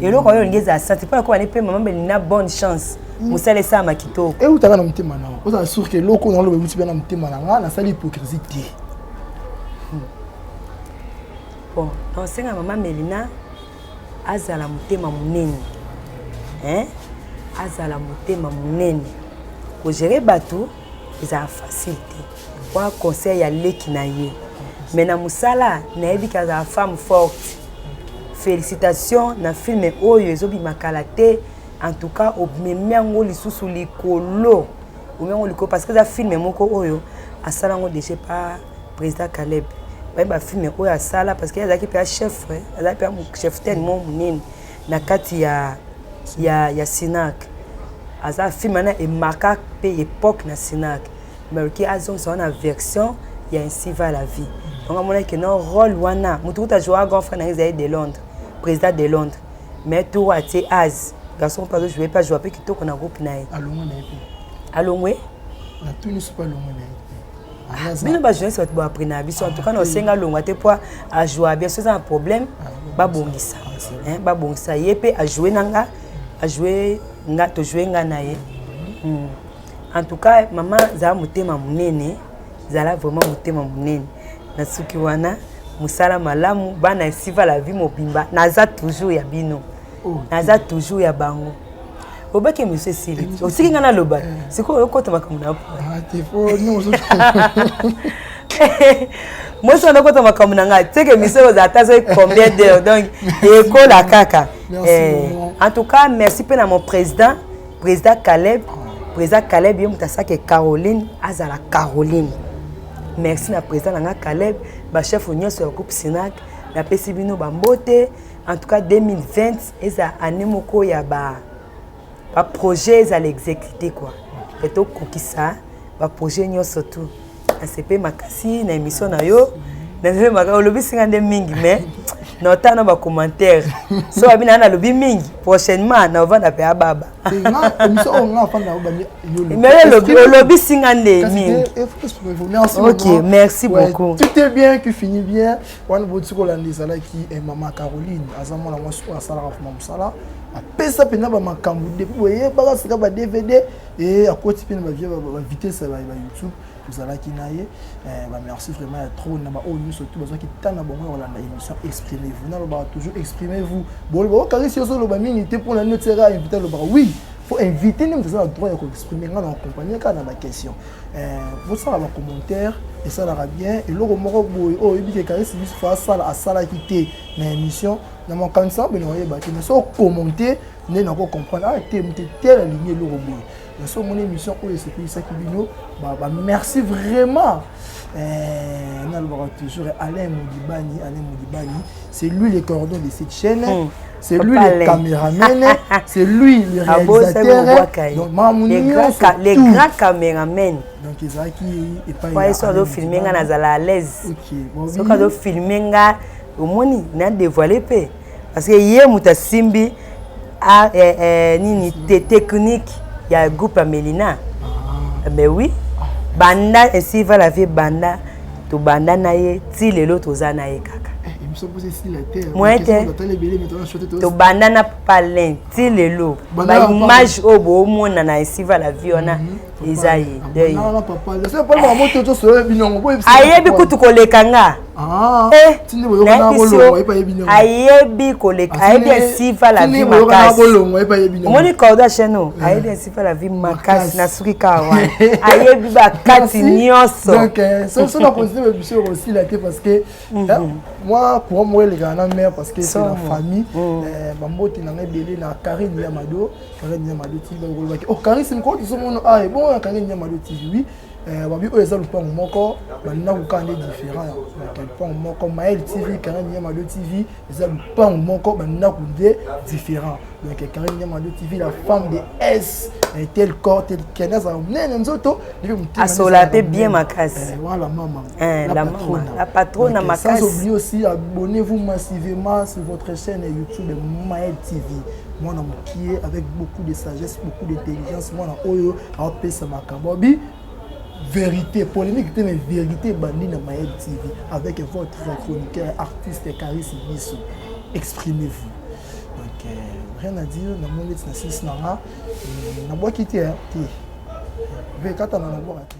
Eloko oyo olingi ezala sante mpona koba ne mpe mama Melina, bonne chance, mosala esalama kitoko. Eutaka na motema na ozala sûr ke eloko oyo naloba euti mpe na motema na nga, nasali hypocrisie te. Bon, naosenga mama Melina azala motema monene, azala motema monene. Kogérer bato ezala facile te, wana conseil ya leki na ye, mais na mosala nayebi ke azala femme forte. Félicitation na film oyo ezobima kala te. En tout cas omemi yango lisusu likolo, omemi yango likolo, parce que eza film moko oyo asala yango déjà pa président Caleb. Baye bafilm oyo asala, parce que azalaki mpe chef, azalaki mpe chef ten mo monene na kati ya Sinac. Aza film wana emarqua mpe époque na Sinac. Maluki azongisa wana version ya Ainsi va la vie. Donc amonaki no rôle wana, motu kuta ajoua grand frère na ye ezali de Londres, président de Londres, mais tour atie az garçon mpe azojoue mpe ajoua mpe kitoko na groupe na ye. Alongwe na ye mpe. Alongwe. Natuni so mpe alongwe na ye. Te, bino bajournaliste, bato boapre na biso. En tout cas na osenga alongwa te, po ajoua bien. So eza na problème, babongisa, babongisa ye mpe ajoue na nga, ajoue nga, tojoue nga na ye. En tout cas mama, zala motema monene, zala vraiment motema monene. Na suki wana, mosala malamu, bana Ainsi va la vie mobimba, naza toujours ya bino, naza toujours ya bango. Obaki émission esili, osiki ngai naloba, sikoyo okota makambo na mwasi wana, okota makambo na ngai teke émission ozala ata soki combien d'heure, donc ekola kaka. En tout cas merci mpe na mon président, président Caleb, président Caleb, ye moto asalaki Caroline azala Caroline. Merci na président na nga Caleb, bachef nyonso ya groupe Sinac, napesi bino bambote. En tout cas 2020 eza année moko ya ba baprojet ezala exécuté quoi, e tokokisa baprojet nyonso tu. Nasepe makasi na émission na yo, olobisi nga nde mingi, mais na otala na bacommentaire so babi na nalobi mingi, prochainement na ovanda mpe ababa. Mais olobisi nga nde mingi. Ok, merci beaucoup. Tout est bien qui finit bien. Wana boti kolanda, ezalaki mama Caroline. Aza mwana mwasi oyo asalaka vraiment mosala, apesa mpenza bamakambo depuis boyebaka sika ba DVD, e akoti mpe na bavie bavitesse ya ba YouTube. Tozalaki na ye. Ba merci vraiment ya trop na ba oyo nyonso tout bazwaki temps na bango ya kolanda émission Exprimez-vous. Nalobaka toujours exprimez-vous. Boloba okanisi ozoloba mingi te mpona nini otiaka invité alobaka oui. Faut inviter nde moto aza na droit ya koexprime. Ngai na accompagne kaka na baquestion. Bosala bacommentaire, esalaka bien. Eloko moko boye oyo oyebi ke Karisi biso fa asala, asalaki te na émission na makanisa bino, oyeba te, mais so okommente nde nako comprendre. Ah te, moto tel alingi eloko boye. Mais so omoni émission oyo esepelisaki bino, ba merci vraiment. Nalobaka toujours Alain Moudibani. Alain Moudibani, c'est lui le cordon de cette chaîne. C'est lui le caméraman, c'est lui le réalisateur. Donc mamu nyonso, les grands caméramen. Donc ezalaki epai ye so azofilme nga, nazala à l'aise. Soki azofilme nga, omoni na dévoile mpe, parce que ye moto asimbi nini te, technique ya groupe ya Melina. Mais oui, banda Ainsi va la vie, banda tobanda na ye ti lelo, toza na ye kaka. Moyen te, tobanda na palin ti lelo. Baimage oyo boomona na Ainsi va la vie wana, eza ye. Ayebi kutu koleka nga. Ayebi koleka, ayebi Ainsi va la vie makasi. Omoni cordo ya chaîne oyo, ayebi Ainsi va la vie makasi. Nasuki kaka wana, ayebi bakati nyonso. So na continue biso ekosila te, parce que moi, courant moko elekaka na mare, parce que c'est la famille. Bambote na ngai ebele na Karine Yamado, Karine Yamado TV. Bakolobaki: "Oh, Karine mokolo tozomona ah bon na Karine Yamado TV." Oui, babi oyo eza lupango moko, bandako kaka nde différent. Donc lupango moko, Mael TV, Karine Yamado TV, eza lupango moko, bandako nde différent. Donc Karine Yamado TV, la femme de S, tel corps tel kene, azala monene nzoto. Asola mpe bien makasi. Voilà, mama. La mama, la patrona makasi. Sans oublier aussi, abonnez-vous massivement sur votre chaîne YouTube Mael TV. Mwana mokie avec beaucoup de sagesse, beaucoup d'intelligence, mwana oyo aopesa makambo abi vérité, polémique te, mais vérité bandi na Mael TV avec votre chroniqueur artiste Caris Biso. Exprimez-vous. Donc rien à dire, namoni neti na sisi na nga nabwaki te te mpe kata na nabwaka te.